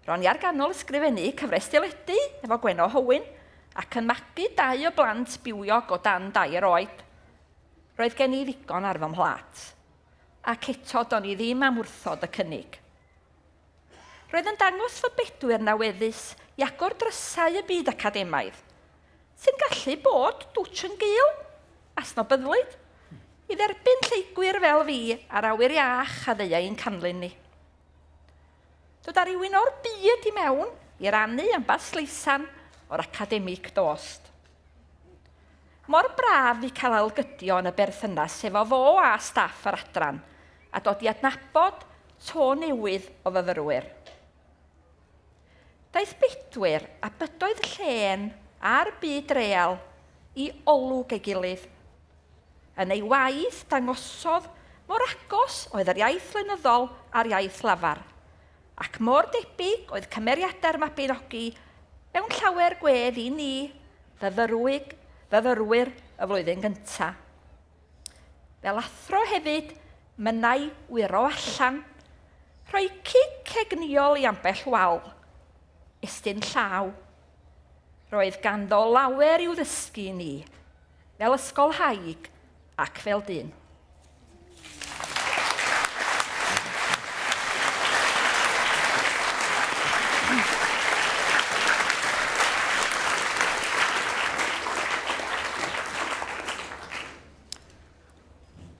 Ro'n i ar ganol ysgrifennu cyfres deledu efo Gwenno Hywyn ac yn magu dau o blant bywiog o dan dair oed. Roedd gen i ddigon ar fy mhlât. Ac eto do'n i ddim am wrthod y cynnig. Roedd yn dangos fod Bedwyr yn aweddus i agor drysau y byd academaidd, sy'n gallu bod dwtsh yn gul, a snobyddlyd, i dderbyn lleygwyr fel fi a'r awyr iach a ddeuai i'n canlyn ni. Dod â rhywun o'r byd i mewn i rannu ambell sleisan o'r academic dost. Mor braf i cael ailgydio yn y berthynas efo fo a staff yr adran a dod i adnabod to newydd o fyfyrwyr. Daeth Bedwyr a bydoedd llên a'r byd real i olwg ei gilydd. Yn ei waith, dangosodd mor agos oedd yr iaith lenyddol a'r iaith lafar, ac mor debyg oedd cymeriadau'r Mabinogi mewn llawer gwedd i ni, fyfyrwyg, fyfyrwyr y flwyddyn gyntaf. Fel athro hefyd, mynnai wyro allan, rhoi cic egnïol i ambell wal, estyn llaw. Roedd ganddo lawer i'w ddysgu i ni, fel ysgolhaig ac fel dyn.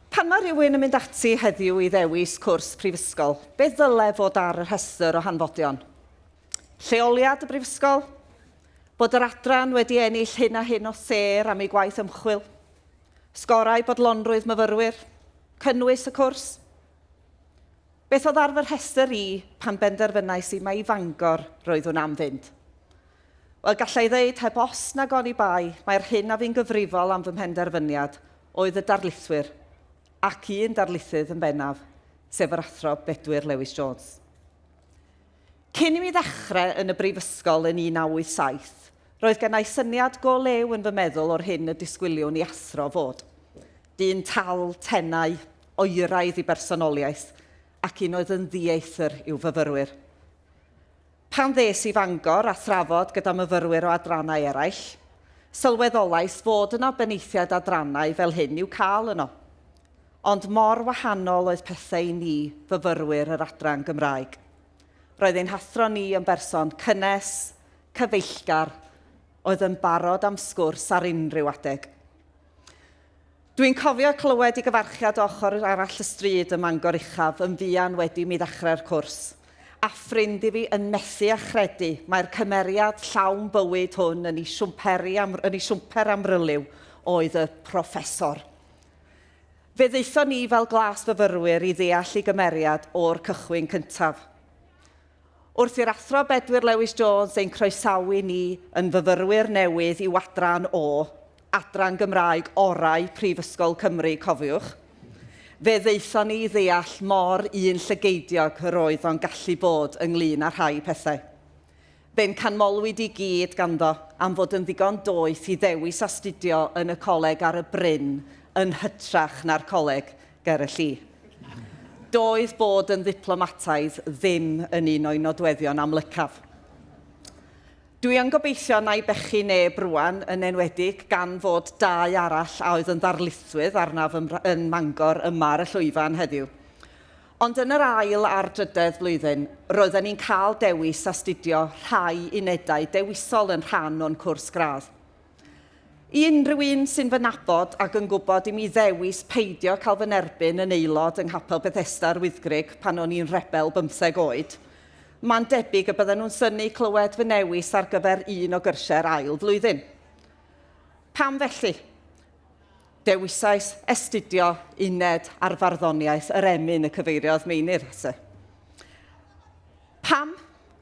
Pan mae rhywun yn mynd ati heddiw i ddewis cwrs prifysgol, beth ddyle fod ar y rhestr o hanfodion? Lleoliad y brifysgol? Bod yr adran wedi ennill hyn a hyn o sêr am ei gwaith ymchwil. Sgorau bodlonrwydd myfyrwyr. Cynnwys y cwrs. Beth oedd ar fy rhestr i pan benderfynais i mai i Fangor roeddwn am fynd? Wel, galla i ddeud heb os nag oni bai mai'r hyn a fu'n gyfrifol am fy mhenderfyniad oedd y darlithwyr, ac un darlithydd yn bennaf, sef yr Athro Bedwyr Lewis Jones. Cyn i mi ddechrau yn y brifysgol yn 1987, Roedd gennai syniad go lew yn fy meddwl o'r hyn y disgwyliwn i athro fod. Dyn tal, tenau, oeraidd i bersonoliaeth, ac un oedd yn ddieithr i'w fyfyrwyr. Pan ddes i Fangor a thrafod gyda myfyrwyr o adrannau eraill, sylweddolais fod yno benaethiaid adrannau fel hyn i'w cael yno. Ond mor wahanol oedd pethau i ni, fyfyrwyr yr adran Gymraeg. Roedd ein hathro ni yn berson cynnes, cyfeillgar, oedd yn barod am sgwrs ar unrhyw adeg. Dwi'n cofio clywed i gyfarchiad o ochr arall y stryd ym Mangor Uchaf yn fuan wedi mi ddechrau'r cwrs, a ffrind i fi yn methu â chredu mai'r cymeriad llawn bywyd hwn yn ei siwmperi am, yn ei siwmper amryliw oedd y proffesor. Fe ddaethon ni fel glas fyfyrwyr i ddeall ei gymeriad o'r cychwyn cyntaf. Wrth i'r Athro Bedwyr Lewis Jones ein croesawu ni yn fyfyrwyr newydd i'w adran o, adran Gymraeg orau Prifysgol Cymru, cofiwch, fe ddaethon ni i ddeall mor un llygeidiog yr oedd o'n gallu bod ynglŷn â rhai pethau. Fe'n canmolwyd i gyd ganddo am fod yn ddigon doeth i ddewis astudio yn y coleg ar y bryn yn hytrach na'r coleg ger y lli. Doedd bod yn ddiplomataidd ddim yn un o'i nodweddion amlycaf. Dwi yn gobeithio na i bechu neb rwan, yn enwedig gan fod dau arall a oedd yn ddarlithwydd arnaf yn, yn Mangor yma ar y llwyfan heddiw. Ond yn yr ail a'r drydedd flwyddyn, roedden ni'n cael dewis astudio rhai unedau dewisol yn rhan o'n cwrs gradd. I unrhyw un sy'n fy nabod ac yn gwybod i mi ddewis peidio cael fy nerbyn yn aelod yng Nghapel Bethesda yr Wyddgrug pan o'n i'n rebel bymtheg oed, mae'n debyg y bydden nhw'n synnu clywed fy newis ar gyfer un o gyrsiau'r ail flwyddyn. Pam felly? Dewisais astudio uned ar farddoniaeth yr emyn y cyfeiriodd Meinir ato. Pam?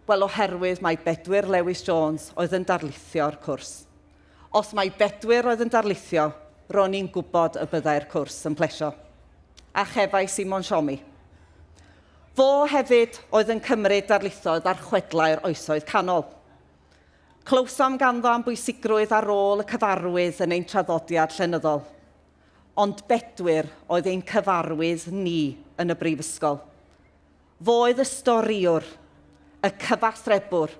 Wel, oherwydd mai Bedwyr Lewis Jones oedd yn darlithio'r cwrs. Os mai Bedwyr oedd yn darlithio, ro'n i'n gwybod y byddai'r cwrs yn plesio. A chefais i mo'n siomi. Fo hefyd oedd yn cymryd darlithoedd ar chwedlau'r Oesoedd Canol. Clywsom ganddo am bwysigrwydd a rôl y cyfarwydd yn ein traddodiad llenyddol. Ond Bedwyr oedd ein cyfarwydd ni yn y brifysgol. Fo oedd y storïwr, y cyfathrebwr,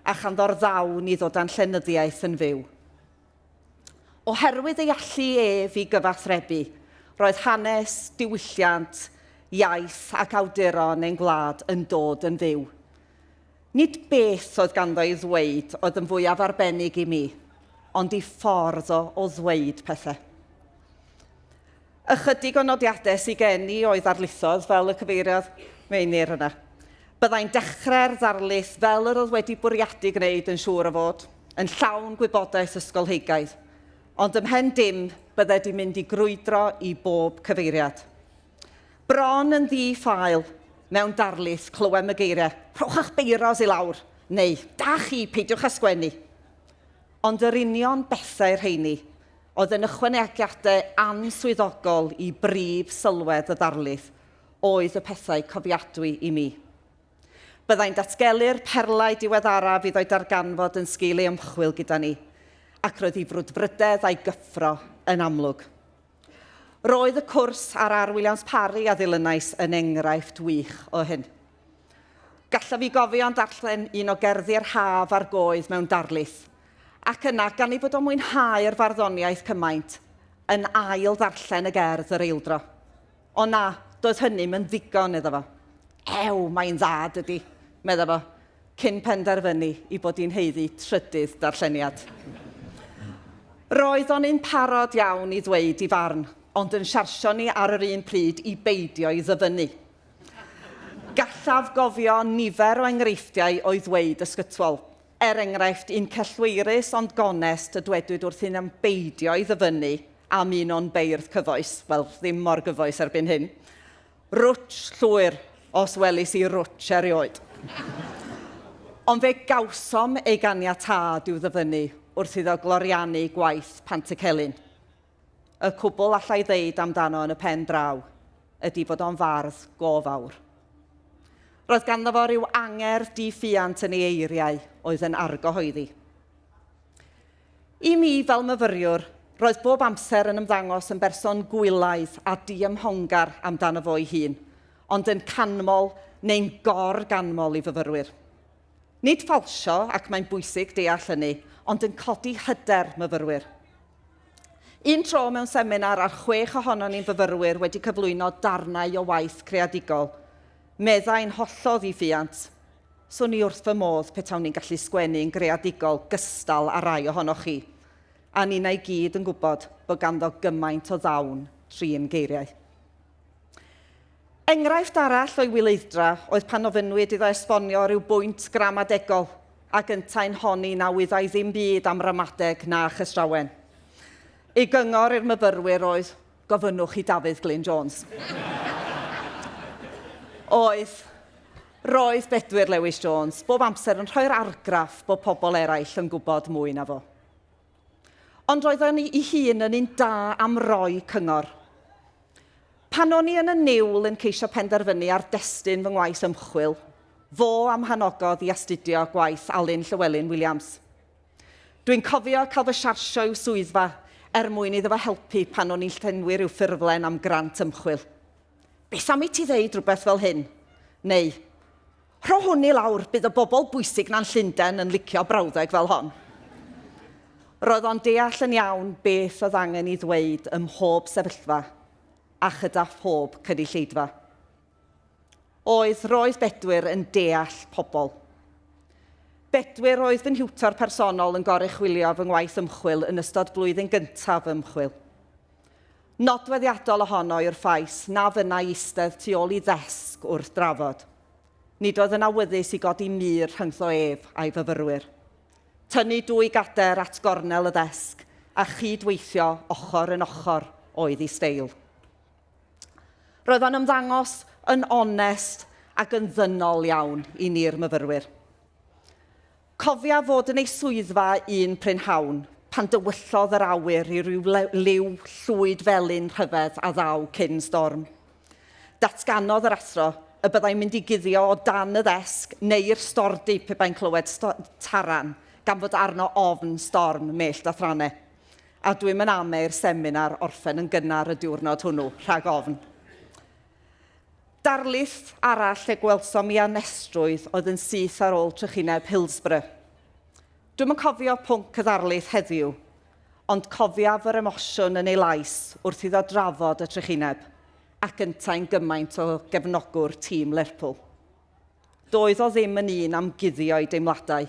a chanddo'r ddawn i ddod â'n llenyddiaeth yn fyw. Oherwydd ei allu ef i gyfathrebu, roedd hanes, diwylliant, iaith ac awduron ein gwlad yn dod yn fyw. Nid beth oedd ganddo i ddweud oedd yn fwyaf arbennig i mi, ond ei ffordd o o ddweud pethau. Ychydig o nodiadau sydd gen i o'i ddarlithoedd, fel y cyfeiriodd Meinir yna. Byddai'n dechrau'r ddarlith fel yr oedd wedi bwriadu gwneud yn siŵr o fod, yn llawn gwybodaeth ysgolheigaidd. Ond ymhen dim, byddai di mynd i grwydro i bob cyfeiriad. Bron yn ddi-ffael, mewn darlith, clywem y geiriau, rhowch eich beiros i lawr, neu, da chi, peidiwch â sgwennu. Ond yr union bethau rheini oedd yn ychwanegiadau answyddogol i brif sylwedd y ddarlith, oedd y pethau cofiadwy i mi. Byddai'n datgelu'r perlau diweddaraf iddo'i darganfod yn sgil ei ymchwil gyda ni, ac roedd ei frwdfrydedd a'i gyffro yn amlwg. Roedd y cwrs ar R. Williams Parry a ddilynais yn enghraifft wych o hyn. Gallaf i gofio'n darllen un o gerddi'r haf ar goedd mewn darlith, Ac yna, gan ei fod o'n mwynhau'r farddoniaeth cymaint, yn ail ddarllen y gerdd yr eildro. O na, doedd hynny'm yn ddigon iddo fo. Ew, mae'n dda, dydy, medda fo, cyn penderfynu i bod hi'n haeddu trydydd darlleniad. Roedd o'n un parod iawn i ddweud i farn, ond yn siarsio ni ar yr un pryd i beidio i ddyfynnu. Gallaf gofio nifer o enghreifftiau o'i ddweud ysgytwol. Er enghraifft, un cellweirus ond gonest y dwedwyd wrthyn am beidio i ddyfynnu am un o'n beirdd cyfoes, wel, ddim mor gyfoes erbyn hyn, Rwtsh llwyr, os welis i rwtsh erioed. Ond fe gawsom ei ganiatâd i'w ddyfynnu wrth iddo gloriannu gwaith Pantycelyn. Y cwbl alla i ddeud amdano yn y pen draw ydy fod o'n fardd go fawr. Roedd ganddo fo ryw angerdd di-ffiant yn ei eiriau oedd yn argyhoeddi. I mi, fel myfyriwr, roedd bob amser yn ymddangos yn berson gwylaidd a diymhongar amdano fo'i hun, ond yn canmol neu'n gor-ganmol i fyfyrwyr. Nid ffalsio, ac mae'n bwysig deall hynny, ond yn codi hyder myfyrwyr. Un tro mewn seminar a'r chwech ohonon ni'n fyfyrwyr wedi cyflwyno darnau o waith creadigol, meddai'n hollol ddi-ffiant, 'Swn i wrth fy modd petawn ni'n gallu sgwennu'n greadigol gystal â rai ohonoch chi, a ninnau i gyd yn gwybod bod ganddo gymaint o ddawn trin geiriau. Enghraifft arall o'i wyleidd-dra oedd pan ofynnwyd iddo esbonio rhyw bwynt gramadegol, ac yntau'n honni na wyddai ddim byd am ramadeg na chystrawen. Ei gyngor i'r myfyrwyr oedd, gofynnwch i Dafydd Glyn Jones. Oedd. Roedd Bedwyr Lewis Jones bob amser yn rhoi'r argraff bod pobl eraill yn gwybod mwy na fo. Ond roedd o'n ei hun yn un da am roi cyngor. Pan o'n i yn y niwl yn ceisio penderfynu ar destun fy ngwaith ymchwil, fo a'm hanogodd i astudio gwaith Alun Llywelyn Williams. Dwi'n cofio cael fy siarsio i'w swyddfa er mwyn iddo fo helpu pan o'n i'n llenwi rhyw ffurflen am grant ymchwil. Beth am i ti ddeud rhywbeth fel hyn? Neu, Rho hwn i lawr, bydd y bobl bwysig 'na'n Llundain yn licio brawddeg fel hon. Roedd o'n deall yn iawn beth oedd angen i ddweud ym mhob sefyllfa a chyda phob cynulleidfa. Oedd, roedd Bedwyr yn deall pobl. Bedwyr oedd fy nhiwtor personol yn goruchwylio fy ngwaith ymchwil yn ystod blwyddyn gyntaf fy ymchwil. Nodweddiadol ohono yw'r ffaith na fynnai eistedd tu ôl i ddesg wrth drafod. Nid oedd yn awyddus i godi mur rhyngddo ef a'i fyfyrwyr. Tynnu dwy gader at gornel y ddesg a chyd-weithio ochr yn ochr oedd ei steil. Roedd o'n ymddangos yn onest ac yn ddynol iawn i ni'r myfyrwyr. Cofiaf fod yn ei swyddfa un prynhawn, pan dywyllodd yr awyr i ryw liw llwyd felyn rhyfedd a ddaw cyn storm. Datganodd yr athro y byddai'n mynd i guddio o dan y ddesg neu i'r stordy pe bai'n clywed taran, gan fod arno ofn storm mellt a thrane. A dwi'm yn ame i'r seminar orffen yn gynnar y diwrnod hwnnw, rhag ofn. Darlith arall lle gwelsom i anestrwydd oedd yn syth ar ôl trychineb Hillsborough. Dwi'm yn cofio pwnc y ddarlith heddiw, ond cofiaf yr emosiwn yn ei lais wrth iddo drafod y trychineb, ac yntau'n gymaint o gefnogwr tîm Lerpwl. Doedd o ddim yn un am guddio'i deimladau,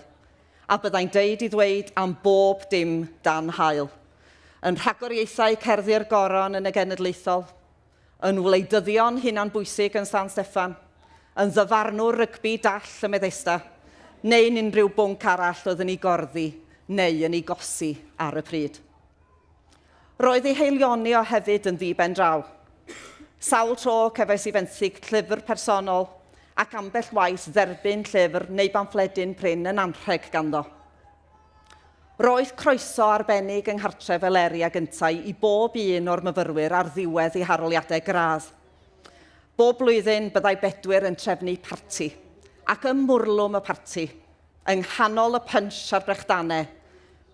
a byddai'n deud i ddweud am bob dim dan haul. Yn rhagoriaethau cerddi'r Goron yn y Genedlaethol, yn wleidyddion hunanbwysig yn San Steffan, yn ddyfarnwr rygbi dall ym Methesda, neu'n unrhyw bwnc arall oedd yn ei gorddi neu yn ei gosi ar y pryd. Roedd ei haelioni o hefyd yn ddi-ben-draw. Sawl tro cefais i fenthyg llyfr personol ac ambell waith dderbyn llyfr neu bamffledyn prin yn anrheg ganddo. Roedd croeso arbennig yng nghartref Eleri ag yntau i bob un o'r myfyrwyr ar ddiwedd eu haroliadau gradd. Bob blwyddyn byddai Bedwyr yn trefnu parti, ac ym mwrlwm y parti, yng nghanol y punch a'r brechdanau,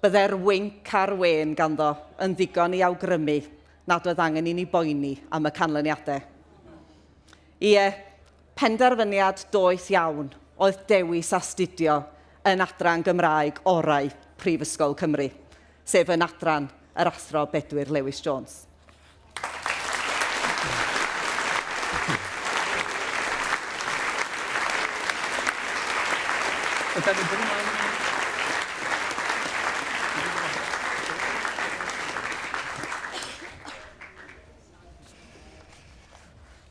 byddai'r winc a'r wên ganddo yn ddigon i awgrymu nad oedd angen i ni boeni am y canlyniadau. Ie, Penderfyniad doeth iawn oedd dewis astudio yn adran Gymraeg orau Prifysgol Cymru, sef yn adran yr Athro Bedwyr Lewis Jones.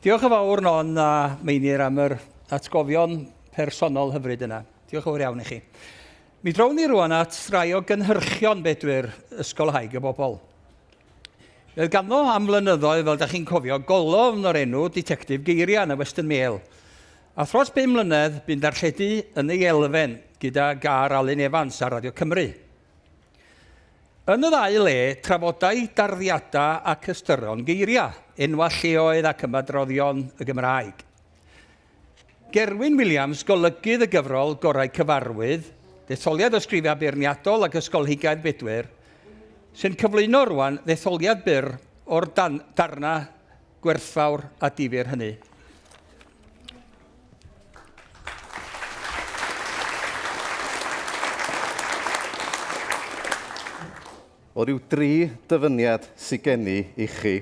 Diolch yn fawr Non a Meinir am yr atgofion personol hyfryd yna. Diolch yn fawr iawn i chi. Mi drown ni rwan at rai o gynhyrchion bedwyr Ysgolhaig y Bobl. Fe oedd ganddo am flynyddoedd, fel da chi'n cofio, golofn o'r enw Ditectif Geiriau yn y Western Mail. A thros bum mlynedd, bu'n darlledu yn ei elfen gyda Gar Alun Evans ar Radio Cymru. Yn y ddau le, trafodai darddiadau ac ystyron geiriau, enwau lleoedd ac ymadroddion y Gymraeg. Gerwyn Wiliams, golygydd y gyfrol Gorau Cyfarwydd, detholiad o sgrifiau beirniadol ac ysgolheigaidd Bedwyr, sy'n cyflwyno rwan ddetholiad byr o'r dan, darna gwerthfawr a difyr hynny. O ryw dri dyfyniad sydd gen i i chi,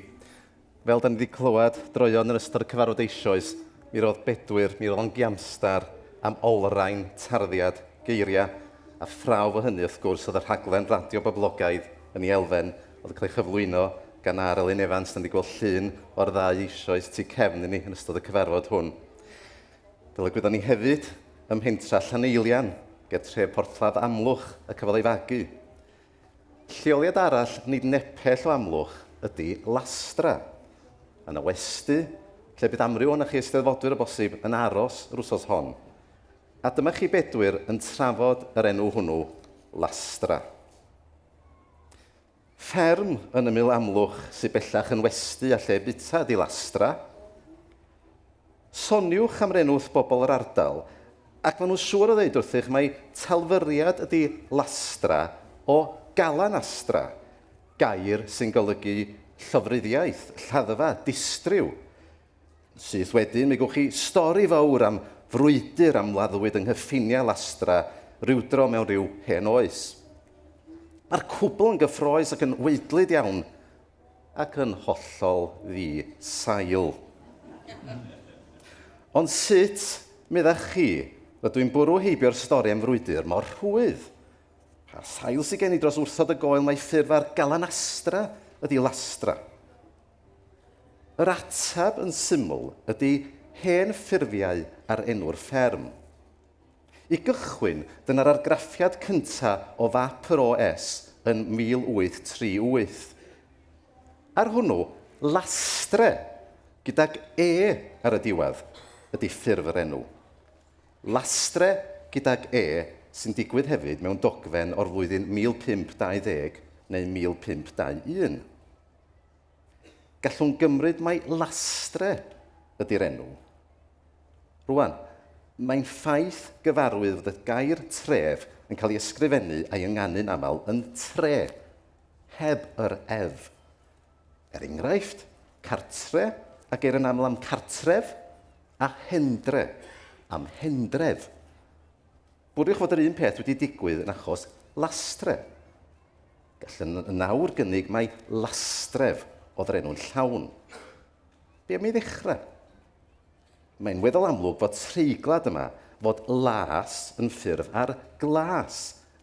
fel da ni wedi clywed droeon yn ystod y cyfarfod eisoes, mi roedd Bedwyr, mi roedd o'n giamstar am olrhain tarddiad geiriau, a phrawf o hynny wrth gwrs oedd y rhaglen radio boblogaidd yn ei elfen oedd yn cael ei chyflwyno gan R. Elin Evans, da ni wedi gweld llun o'r ddau eisoes tu cefn i ni yn ystod y cyfarfod hwn. Fel y gwyddon ni hefyd, ym mhentra Llaneilian, ger tref Porthladd Amlwch y cafodd ei fagu. Lleoliad arall nid nepell o Amlwch ydy Lastra. Yna westy, lle bydd amryw ohonoch chi eisteddfodwyr o bosib yn aros yr wsos hon. A dyma chi bedwyr yn trafod yr enw hwnnw, Lastra. Fferm yn ymyl Amlwch sydd bellach yn westy a lle bwyta ydy Lastra. Soniwch am yr enw wrth bobl yr ardal, ac maen nhw'n siŵr o ddeud wrthych mai talfyriad ydy lastra o galanastra, gair sy'n golygu llofruddiaeth, lladdfa, distryw. Syth wedyn, mi gewch chi stori fawr am frwydr am laddwyd yng nghyffiniau Lastra rywdro mewn rhyw hen oes. Mae'r cwbl yn gyffroes ac yn waedlyd iawn, ac yn hollol ddi-sail. Ond sut, meddach chi, rydw i'n bwrw heibio'r stori am frwydr mor rhwydd? Pa sail sydd gen i dros wrthod y goel mai ffurf ar galanastra ydy lastra? Yr ateb yn syml ydy hen ffurfiau ar enw'r fferm. I gychwyn, dyna'r argraffiad cynta o fap yr OS yn 1838. Ar hwnnw, Lastre, gydag E ar y diwedd, ydy ffurf yr enw. Lastre gydag E sy'n digwydd hefyd mewn dogfen o'r flwyddyn 1520 neu 1521. Gallwn gymryd mai Lastre ydy'r enw. Rwan, mae'n ffaith gyfarwydd fod y gair tref yn cael ei ysgrifennu a'i ynganu'n aml yn tre, heb yr ef. Er enghraifft, cartre, a geir yn aml am cartref, a hendre, am hendref. Bwriwch fod yr un peth wedi digwydd yn achos lastre. Gallwn yn awr gynnig mai lastref oedd yr enw'n llawn. Be am ei ddechrau? Mae'n weddol amlwg fod treiglad yma, fod las yn ffurf ar glas,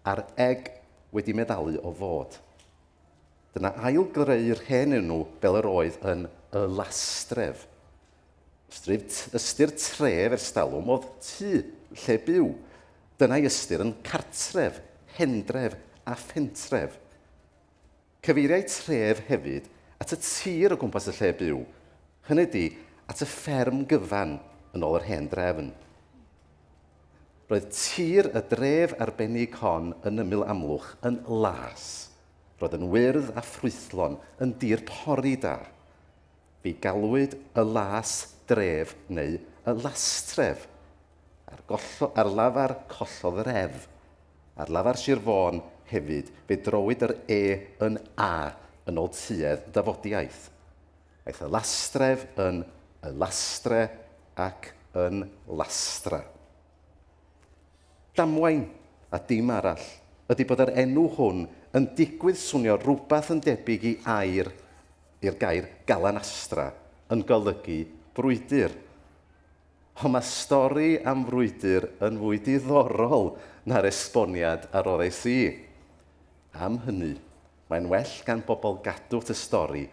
a'r eg wedi meddalu o fod. Dyna ail-greu'r hen enw fel yr oedd yn y lastref. Ystyr, ystyr tref ers talwm oedd tŷ, lle byw. Dyna'i ystyr yn cartref, hendref a phentref. Cyfeiriai tref hefyd at y tir o gwmpas y lle byw, hynny ydi, at y fferm gyfan yn ôl yr hen drefn. Roedd tir y dref arbennig hon yn ymyl Amlwch yn las. Roedd yn wyrdd a ffrwythlon, yn dir pori da. Fe'i galwyd y Las Dref neu y Lastref. Ar, gollo, ar lafar collodd yr ef. Ar lafar Sir Fôn hefyd, fe drowyd yr e yn a yn ôl tuedd dafodiaith. Aeth y Lastref yn y Lastre ac yn Lastra. Damwain, a dim arall, ydy bod yr enw hwn yn digwydd swnio rhywbeth yn debyg i air i'r gair galanastra yn golygu brwydr. Ond mae stori am frwydr yn fwy diddorol na'r esboniad a roddes i. Am hynny, mae'n well gan bobl gadw at y stori,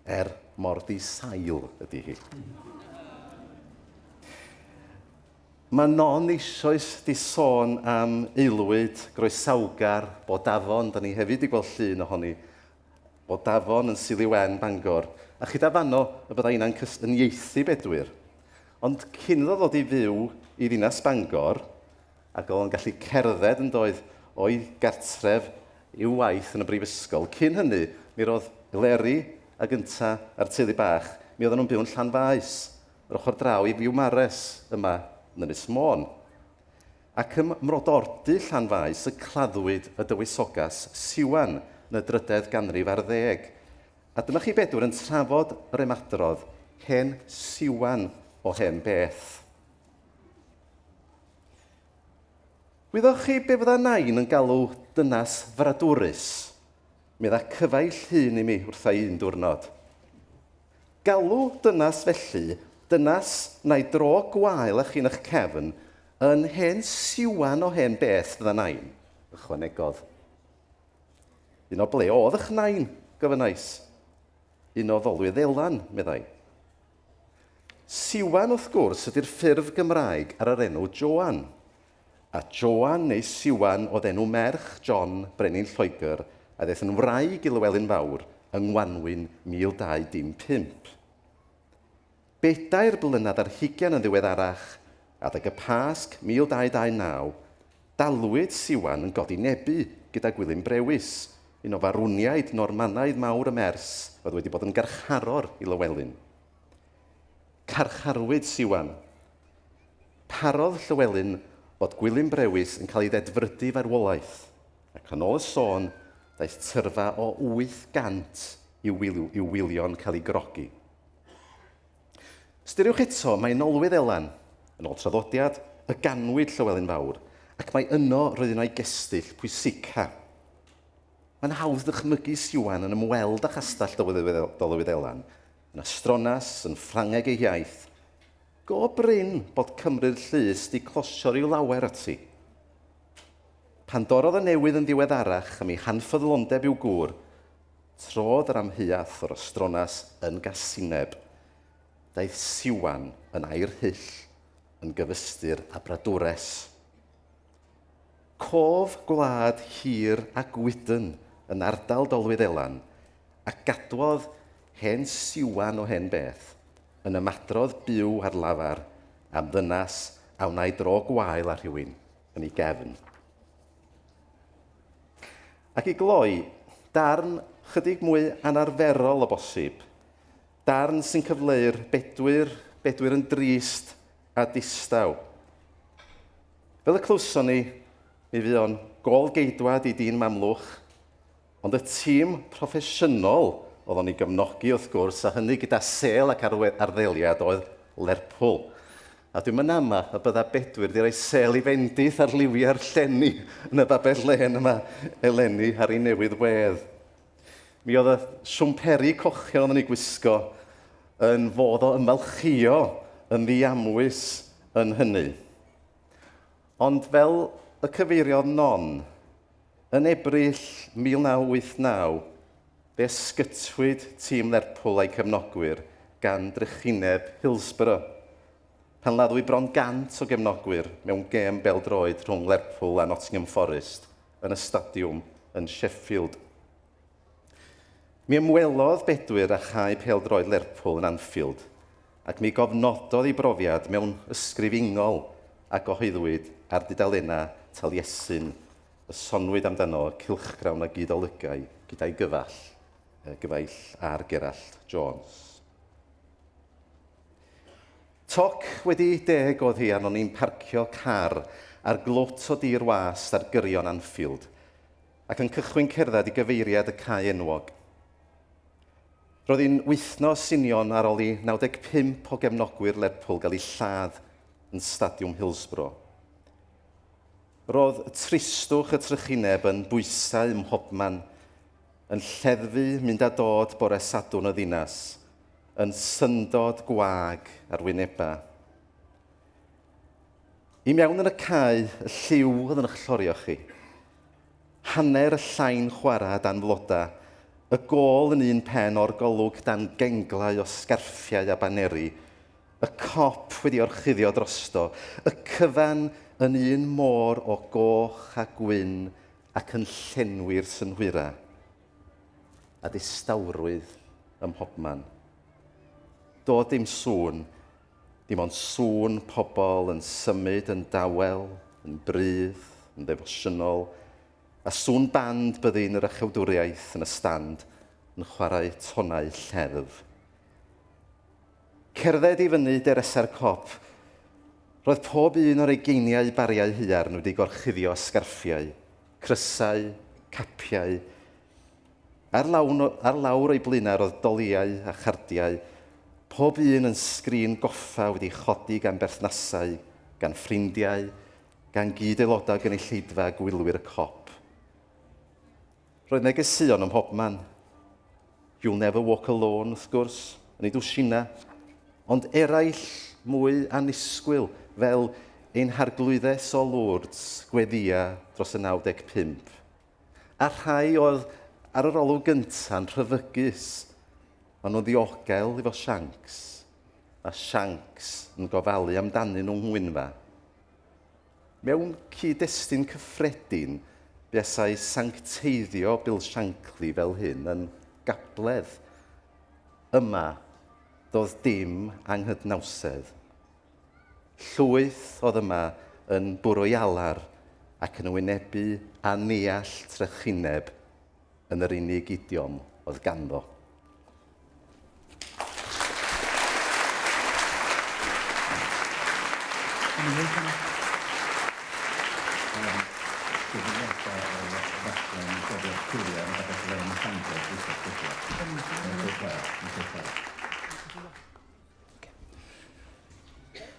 er mor ddi-sail ydy hi. Mae Non eisoes 'di sôn am aelwyd groesawgar Bodafon, da ni hefyd 'di gweld llun ohoni, Bodafon yn Sili Wen, Bangor, a chyda fanno y byddai inna'n yn ieithu Bedwyr. Ond cyn iddo ddod i fyw i ddinas Bangor, ac oedd o'n gallu cerdded yn doedd o'i gartref i'w waith yn y brifysgol, cyn hynny mi roedd Leri ag ynta a'r teulu bach, mi oedden nhw'n byw yn Llanfaes, yr ochr draw i Fiwmares yma yn Ynys Môn. Ac ym mrodordy Llanfaes y claddwyd y dywysogas Siwan. yn y drydedd ganrif ar ddeg. A dyma chi Bedwyr yn trafod yr ymadrodd hen Siwan o hen beth. Wyddoch chi be fydda nain yn galw dynas fradwrus? Medda cyfaill hŷn i mi wrtha i un diwrnod. Galw dynas felly, dynas na'i dro gwael â chi yn ych cefn, yn hen siwan o hen beth fydda nain, ychwanegodd. Un o ble o'dd ych nain? gofynnais. Un o Ddolwyddelan, meddai. Siwan, wrth gwrs, ydy'r ffurf Gymraeg ar yr enw Joan. A Joan neu Siwan oedd enw merch John, brenin Lloegr, a ddaeth yn wraig i Lywelyn Fawr yng ngwanwyn 1215. Bedair blynedd ar hugain yn ddiweddarach, adeg y Pasg 1229, dalwyd Siwan yn godinebu gyda Gwilym Brewis, un o farwniaid Normanaidd mawr y Mers oedd wedi bod yn garcharor i Lywelyn. Carcharwyd Siwan. Parodd Llywelyn fod Gwilym Brewis yn cael ei ddedfrydu i farwolaeth, ac yn ôl y sôn, daeth tyrfa o 800 i'w wylio'n cael ei grogi. Ystyriwch eto, mae Nolwydd Elan, yn ôl traddodiad, y ganwyd Llywelyn Fawr, ac mae yno roedd un o'i gestyll pwysica. Mae'n hawdd dychmygu Siwan yn ymweld â chastell Dolwydd Elan, yn astronas, yn Ffrangeg ei hiaith. Go brin bod Cymru'r llys 'di closio rhyw lawer ati. Pan dorrodd y newydd yn ddiweddarach am ei hanffyddlondeb i'w gŵr, Trodd yr amheuaeth o'r astronas yn gasineb. Daeth Siwan yn air hyll, yn gyfystyr â bradwres. Cof gwlad hir a gwydn yn ardal Dolwyddelan, a gadwodd hen Siwan o hen beth, yn ymadrodd byw ar lafar am ddynas a wnâi dro gwael â rhywun yn ei gefn. Ac i gloi, darn chydig mwy anarferol o bosib. Darn sy'n cyfleu'r bedwyr, bedwyr yn drist a distaw. Fel y clywson ni, mi fuon gôl-geidwad i dîm Amlwch, Ond y tîm proffesiynol oedd o'n ei gefnogi wrth gwrs, a hynny gyda sêl ac arddeliad oedd Lerpwl. A dwi'm yn ama y bydda Bedwyr 'di rhoi sêl i fendith ar liwiau'r llenni yn y babell lên yma eleni ar ei newydd wedd. Mi oedd y siwmperi cochion oedd yn ei gwisgo yn fodd o ymfalchïo yn ddiamwys yn hynny. Ond fel y cyfeiriodd Non, Yn Ebrill 1989, fe ysgytwyd tîm Lerpwl a'u cefnogwyr gan drychineb Hillsborough, pan laddwyd bron gant o gefnogwyr mewn gêm bêl-droed rhwng Lerpwl a Nottingham Forest yn y stadiwm yn Sheffield. Mi ymwelodd Bedwyr â chae pêl-droed Lerpwl yn Anfield, ac mi gofnododd ei brofiad mewn ysgrif ingol a gyhoeddwyd ar dudalennau Taliesin y soniwyd amdano y cylchgrawn a gyd-olygai gyda'i gyfall, gyfaill ar Gerallt Jones. Toc wedi deg oedd hi arnon ni'n parcio car ar glwt o dir wast ar gyrion Anfield, ac yn cychwyn cerdded i gyfeiriad y cae enwog. Roedd hi'n wythnos union ar ôl i 95 o gefnogwyr Lerpwl gael eu lladd yn Stadiwm Hillsborough. Roedd tristwch y trychineb yn bwysau ym mhobman, yn lleddfu mynd a dod bore Sadwrn y ddinas, yn syndod gwag ar wynebau. I mewn yn y cae, y lliw oedd yn eich llorio chi. Hanner y llain chwarae dan flodau, y gôl yn un pen o'r golwg dan genglau o sgarffiau a baneri, y cop wedi orchuddio drosto, y cyfan yn un môr o goch a gwyn ac yn llenwi'r synhwyrau. A distawrwydd ym mhobman. Doedd dim sŵn, dim ond sŵn pobl yn symud yn dawel, yn brudd, yn ddefosiynol, a sŵn band byddin yr Iachawdwriaeth yn y stand yn chwarae tonau lleddf. Cerdded i fyny deresa'r cop. Roedd pob un o'r ugeiniau bariau haearn wedi gorchuddio â sgarffiau, crysau, capiau. Ar, lawn, ar lawr o'i blaenau roedd doliau a chardiau, pob un yn sgrin goffa wedi chodi gan berthnasau, gan ffrindiau, gan gyd-aelodau gynulleidfa gwylwyr y cop. Roedd negeseuon ym mhobman. You'll never walk alone, wrth gwrs, yn ei dwsinau, ond eraill mwy annisgwyl, fel Ein Harglwyddes o Lourdes, Gweddïa dros y 95. A rhai oedd ar yr olwg gynta'n rhyfygus, maen nhw'n ddiogel efo Shanks, a Shanks yn gofalu amdanyn nhw yng Ngwynfa. Mewn cyd-destun cyffredin, buasai sancteiddio Bill Shankly fel hyn yn gabledd. Yma, doedd dim anghydnawsedd. Llwyth oedd yma yn bwrw ei alar ac yn wynebu anneall trychineb yn yr unig idiom oedd ganddo.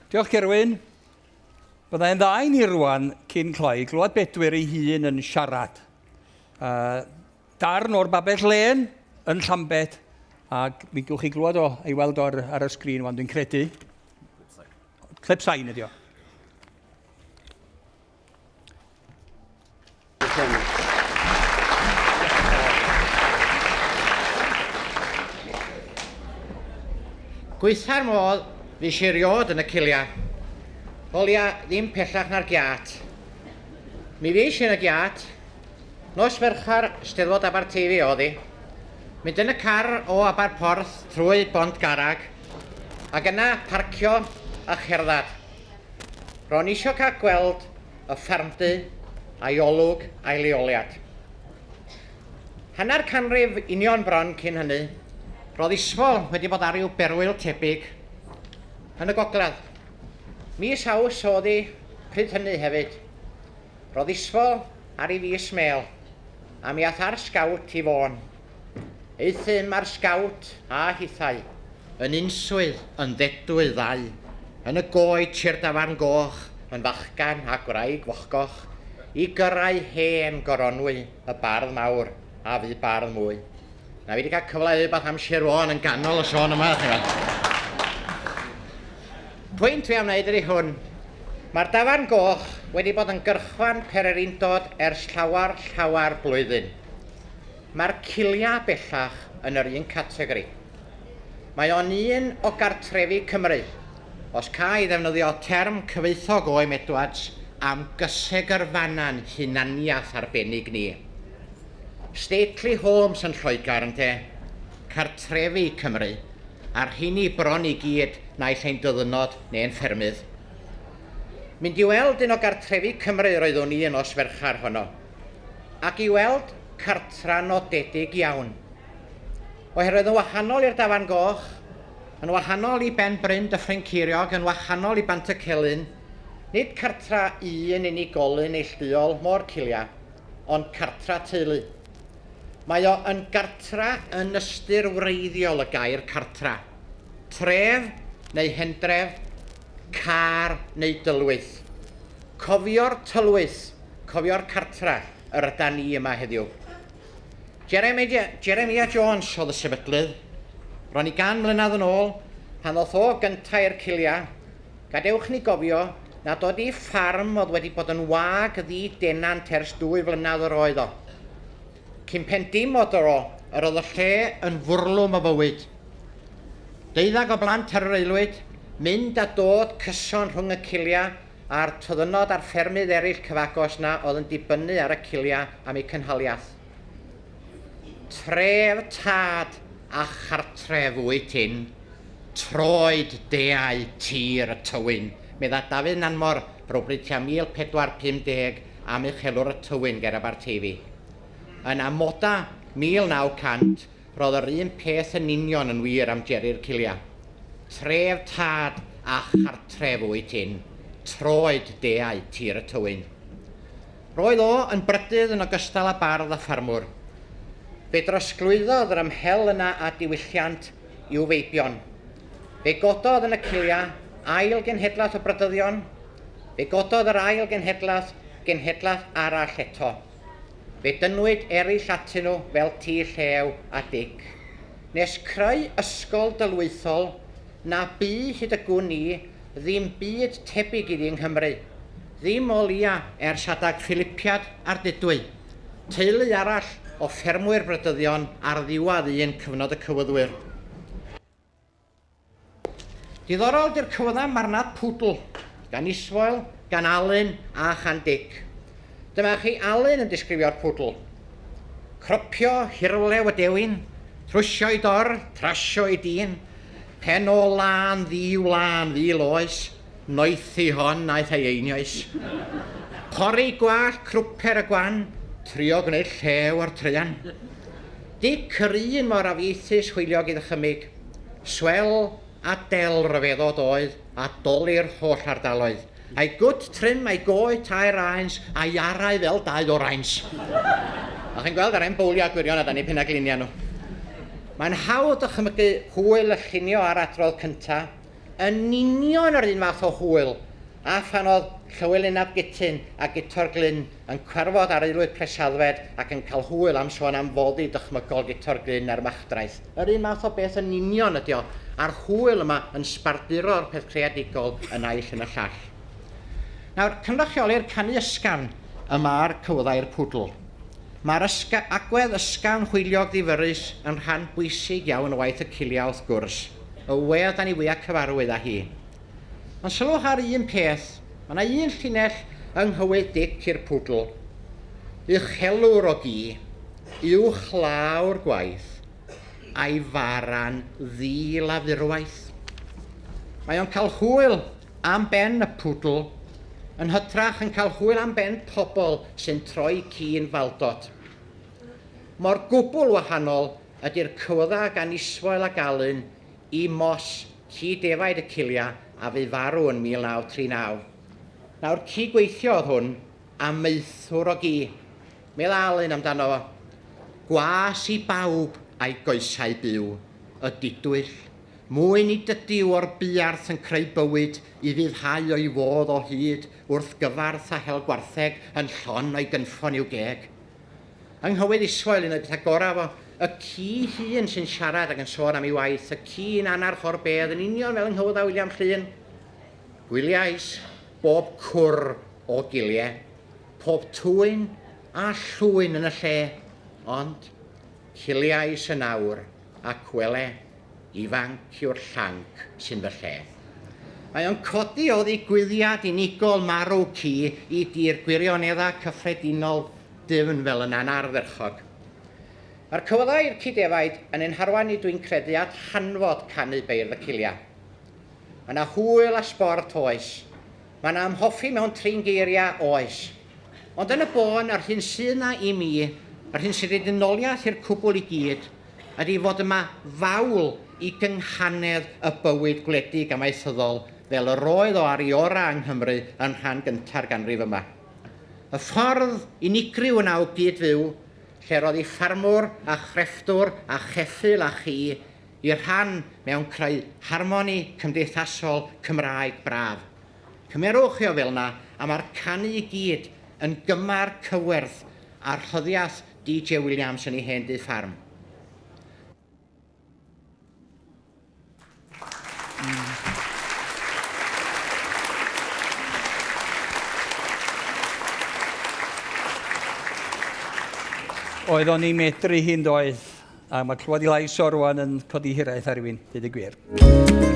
Diolch Gerwyn. Byddai'n dda i ni rwan cyn cloi glywed Bedwyr ei hun yn siarad. Uh, darn o'r babell lên yn Llambed, ac mi gewch chi glywed o, ei weld o ar, ar y sgrin wan, dwi'n credu. Clip sain ydi o. Gweitha'r modd, fues i erioed yn y cilia. O leia, ddim pellach na'r giât. Mi fues i yn y giât. Nos Fercher, Steddfod Aberteifi oedd hi. Mynd yn y car o Aberporth trwy Bont Garag, ac yna parcio a cherdded. Ro'n i isio cael gweld y ffermdy a'i olwg a'i leoliad. Hanner canrif union bron cyn hynny, roedd Isfol wedi bod ar ryw berwyl tebyg yn y gogledd. Mis Awst oedd hi pryd hynny hefyd. Roedd Isfol ar ei fis mêl, a mi ath ar sgowt i Fôn. Euthum ar sgowt a hithau, yn unswydd, yn ddedwydd ddau, yn y goed i'r dafarn goch, yn fachgan a gwraig fochgoch, i gyrrau hen Goronwy, y bardd mawr, a fu bardd mwy. Na, fi wedi cael cyfle i ddweud am Sir Fôn yn ganol y sôn yma, chi'n gweld. Pwynt fi am wneud ydy hwn. Mae'r dafarn goch wedi bod yn gyrchfan pererindod ers llawer, llawer blwyddyn. Mae'r Cilia bellach yn yr un categori. Mae o'n un o gartrefi Cymru, os ca i ddefnyddio term cyfoethog O.M. Edwards am gysegrfanna'n hunaniaeth arbennig ni. Stately homes yn Lloegr, ynte? Cartrefi Cymru, a'r rheini bron i gyd naill ai'n dyddynnod neu'n ffermydd. Mynd i weld un o gartrefi Cymru roeddwn i y nos Fercher honno. Ac i weld cartra nodedig iawn. Oherwydd yn wahanol i'r Dafarn Goch, yn wahanol i Ben Bryn Dyffryn Ceiriog, yn wahanol i Bant y Celyn, nid cartra un unigolyn neillduol mo'r Cilia, ond cartra teulu. Mae o yn gartra yn ystyr wreiddiol y gair cartra. Tref neu hendref, car neu dylwyth. Cofio'r tylwyth Cofio'r cartra yr ydan ni yma heddiw. Jeremiah, Jeremiah Jones oedd y sefydlydd. Ro'n i gan mlynedd yn ôl, pan ddoth o gynta i'r Cilia, gadewch ni gofio nad oedd i ffarm oedd wedi bod yn wag ddi denant ers dwy flynedd yr oedd o. Cyn pen dim o dro, yr oedd y lle yn fwrlwm o fywyd. Deuddag o blant ar yr aelwyd, mynd a dod cyson rhwng y Cilia a'r tyddynnod a'r ffermydd eraill cyfagos 'na oedd yn dibynnu ar y cilia am eu cynhaliaeth. Tref tad a chartref wyt hyn, troed deau tir y Tywyn, medda Dafydd Nanmor rywbryd tua 1450 am uchelwr y Tywyn ger Aberteifi. Yn amoda 1900, Roedd yr un peth yn union yn wir am Jerry'r Cilia. Tref tad a chartref wyt hyn, troed deau tir y Tywyn. Roedd o yn brydydd yn ogystal â bardd a ffarmwr. Fe drosglwyddodd yr ymhel yna â diwylliant i'w feibion. Fe gododd yn y cilia ail genhedlaeth o brydyddion. Fe gododd yr ail genhedlaeth genhedlaeth arall eto. Fe dynnwyd eraill atyn nhw fel T. Llew a Dic, nes creu ysgol dylwythol na bu hyd y gwn i ddim byd tebyg iddi yng Nghymru, ddim o leia ers adag Philipiad Ardudwy, teulu arall o ffermwyr brydyddion ar ddiwadd un cyfnod y Cywyddwyr. Diddorol 'di'r cywyddau Marnad Pwdl, gan Isfoel, gan Alun a chan Dic. Dyma chi Alun yn disgrifio'r pwdl. Cropio hirwlew y dewin, trwsio'i dor, trasio'i dîn, pen o lân ddi wlân ddi loes, noethi hon aeth ei einioes. Pori gwallt crwper y gwan, trio gwneud llew o'r traean. Dic yr un mor afieithus hwyliog i ddychymyg. Swel a del ryfeddod oedd a doli'r holl ardaloedd. A'i gwt trym, a'i goed a'i raens, a'i arau fel dau oraens. A chi'n gweld ar ein bowliau gwirion a dan eu penagliniau nhw. Mae'n hawdd dychmygu hwyl y llunio a'r adrodd cynta, yn union yr un fath o hwyl a phan oedd Llywelyn ap Gutyn a Guto'r Glyn yn cwarfod ar aelwyd Presaddfed ac yn cael hwyl am sôn am foddi dychmygol Guto'r Glyn a'r Machdraeth. Yr un math o beth yn union ydi o, a'r hwyl yma yn sbarduro'r peth creadigol y naill yn y llall. Nawr, cynrychioli'r canu ysgafn y mae'r cywyddau'r pwdl. Mae'r ysga agwedd ysgafn hwyliog ddifyrrus yn rhan bwysig iawn o waith y Cilia wrth gwrs, y wedd da ni fwya cyfarwydd â hi. Ond sylwch ar un peth, mae 'na un llinell yng nghywydd Dic i'r pwdl, Uchelwr o gi, uwchlaw'r gwaith, a'i fara'n ddi-lafurwaith. Mae o'n cael hwyl am ben y pwdl, yn hytrach yn cael hwyl am ben pobl sy'n troi ci'n faldod. Mor gwbl wahanol ydy'r cywyddau gan Isfoel ac Alun i Moss, ci defaid y Cilia, a fu farw yn 1939. Nawr, ci gweithio oedd hwn, a maethwr o gi. Medda Alun amdano fo. Gwas i bawb a'i goesau byw, y didwyll. Mwy nid ydyw o'r buarth yn creu bywyd i fuddhau o'i fodd o hyd wrth gyfarth a hel gwartheg yn llon o'i gynffon i'w geg. Yng nghywydd Isfoel, un o'i bethau gorau fo, y ci hun sy'n siarad ac yn sôn am ei waith, y ci'n anarch o'r bedd, yn union fel yng nghywydd a William Llŷn. Gwyliais bob cwr o gilie, pob twyn a llwyn yn y lle, ond ciliais yn awr, ac wele, ifanc yw'r llanc sy'n fy lle. Mae o'n codi o ddigwyddiad unigol marw ci i dir gwirioneddau cyffredinol dyfn fel yna'n ardderchog. Mae'r cywyddau i'r ci defaid yn ein harwain ni dwi'n credu at hanfod canu beirdd y cilia. Mae 'na hwyl a sbort oes. Mae 'na ymhoffi mewn trin geiriau oes. Ond yn y bôn, yr hyn sydd 'na i mi, yr hyn sy'n rhoi dynoliaeth i'r cwbl i gyd, ydi fod yma fawl i gynghanedd y bywyd gwledig amaethyddol fel yr oedd o ar ei orau yng Nghymru yn rhan gynta'r ganrif yma. Y ffordd unigryw yna o gyd-fyw, lle roedd i ffarmwr a chrefftwr a cheffyl a chi i rhan mewn creu harmoni cymdeithasol Cymraeg braf. Cymerwch chi o fel 'na a mae'r canu i gyd yn gymar cyfwerth â rhoddiath DJ Williams yn ei hen dŷ ffarm. Oedd o'n ei medru hi'n doedd, a mae clywed i lais o rwan yn codi hiraeth ar rywun, dweud y gwir.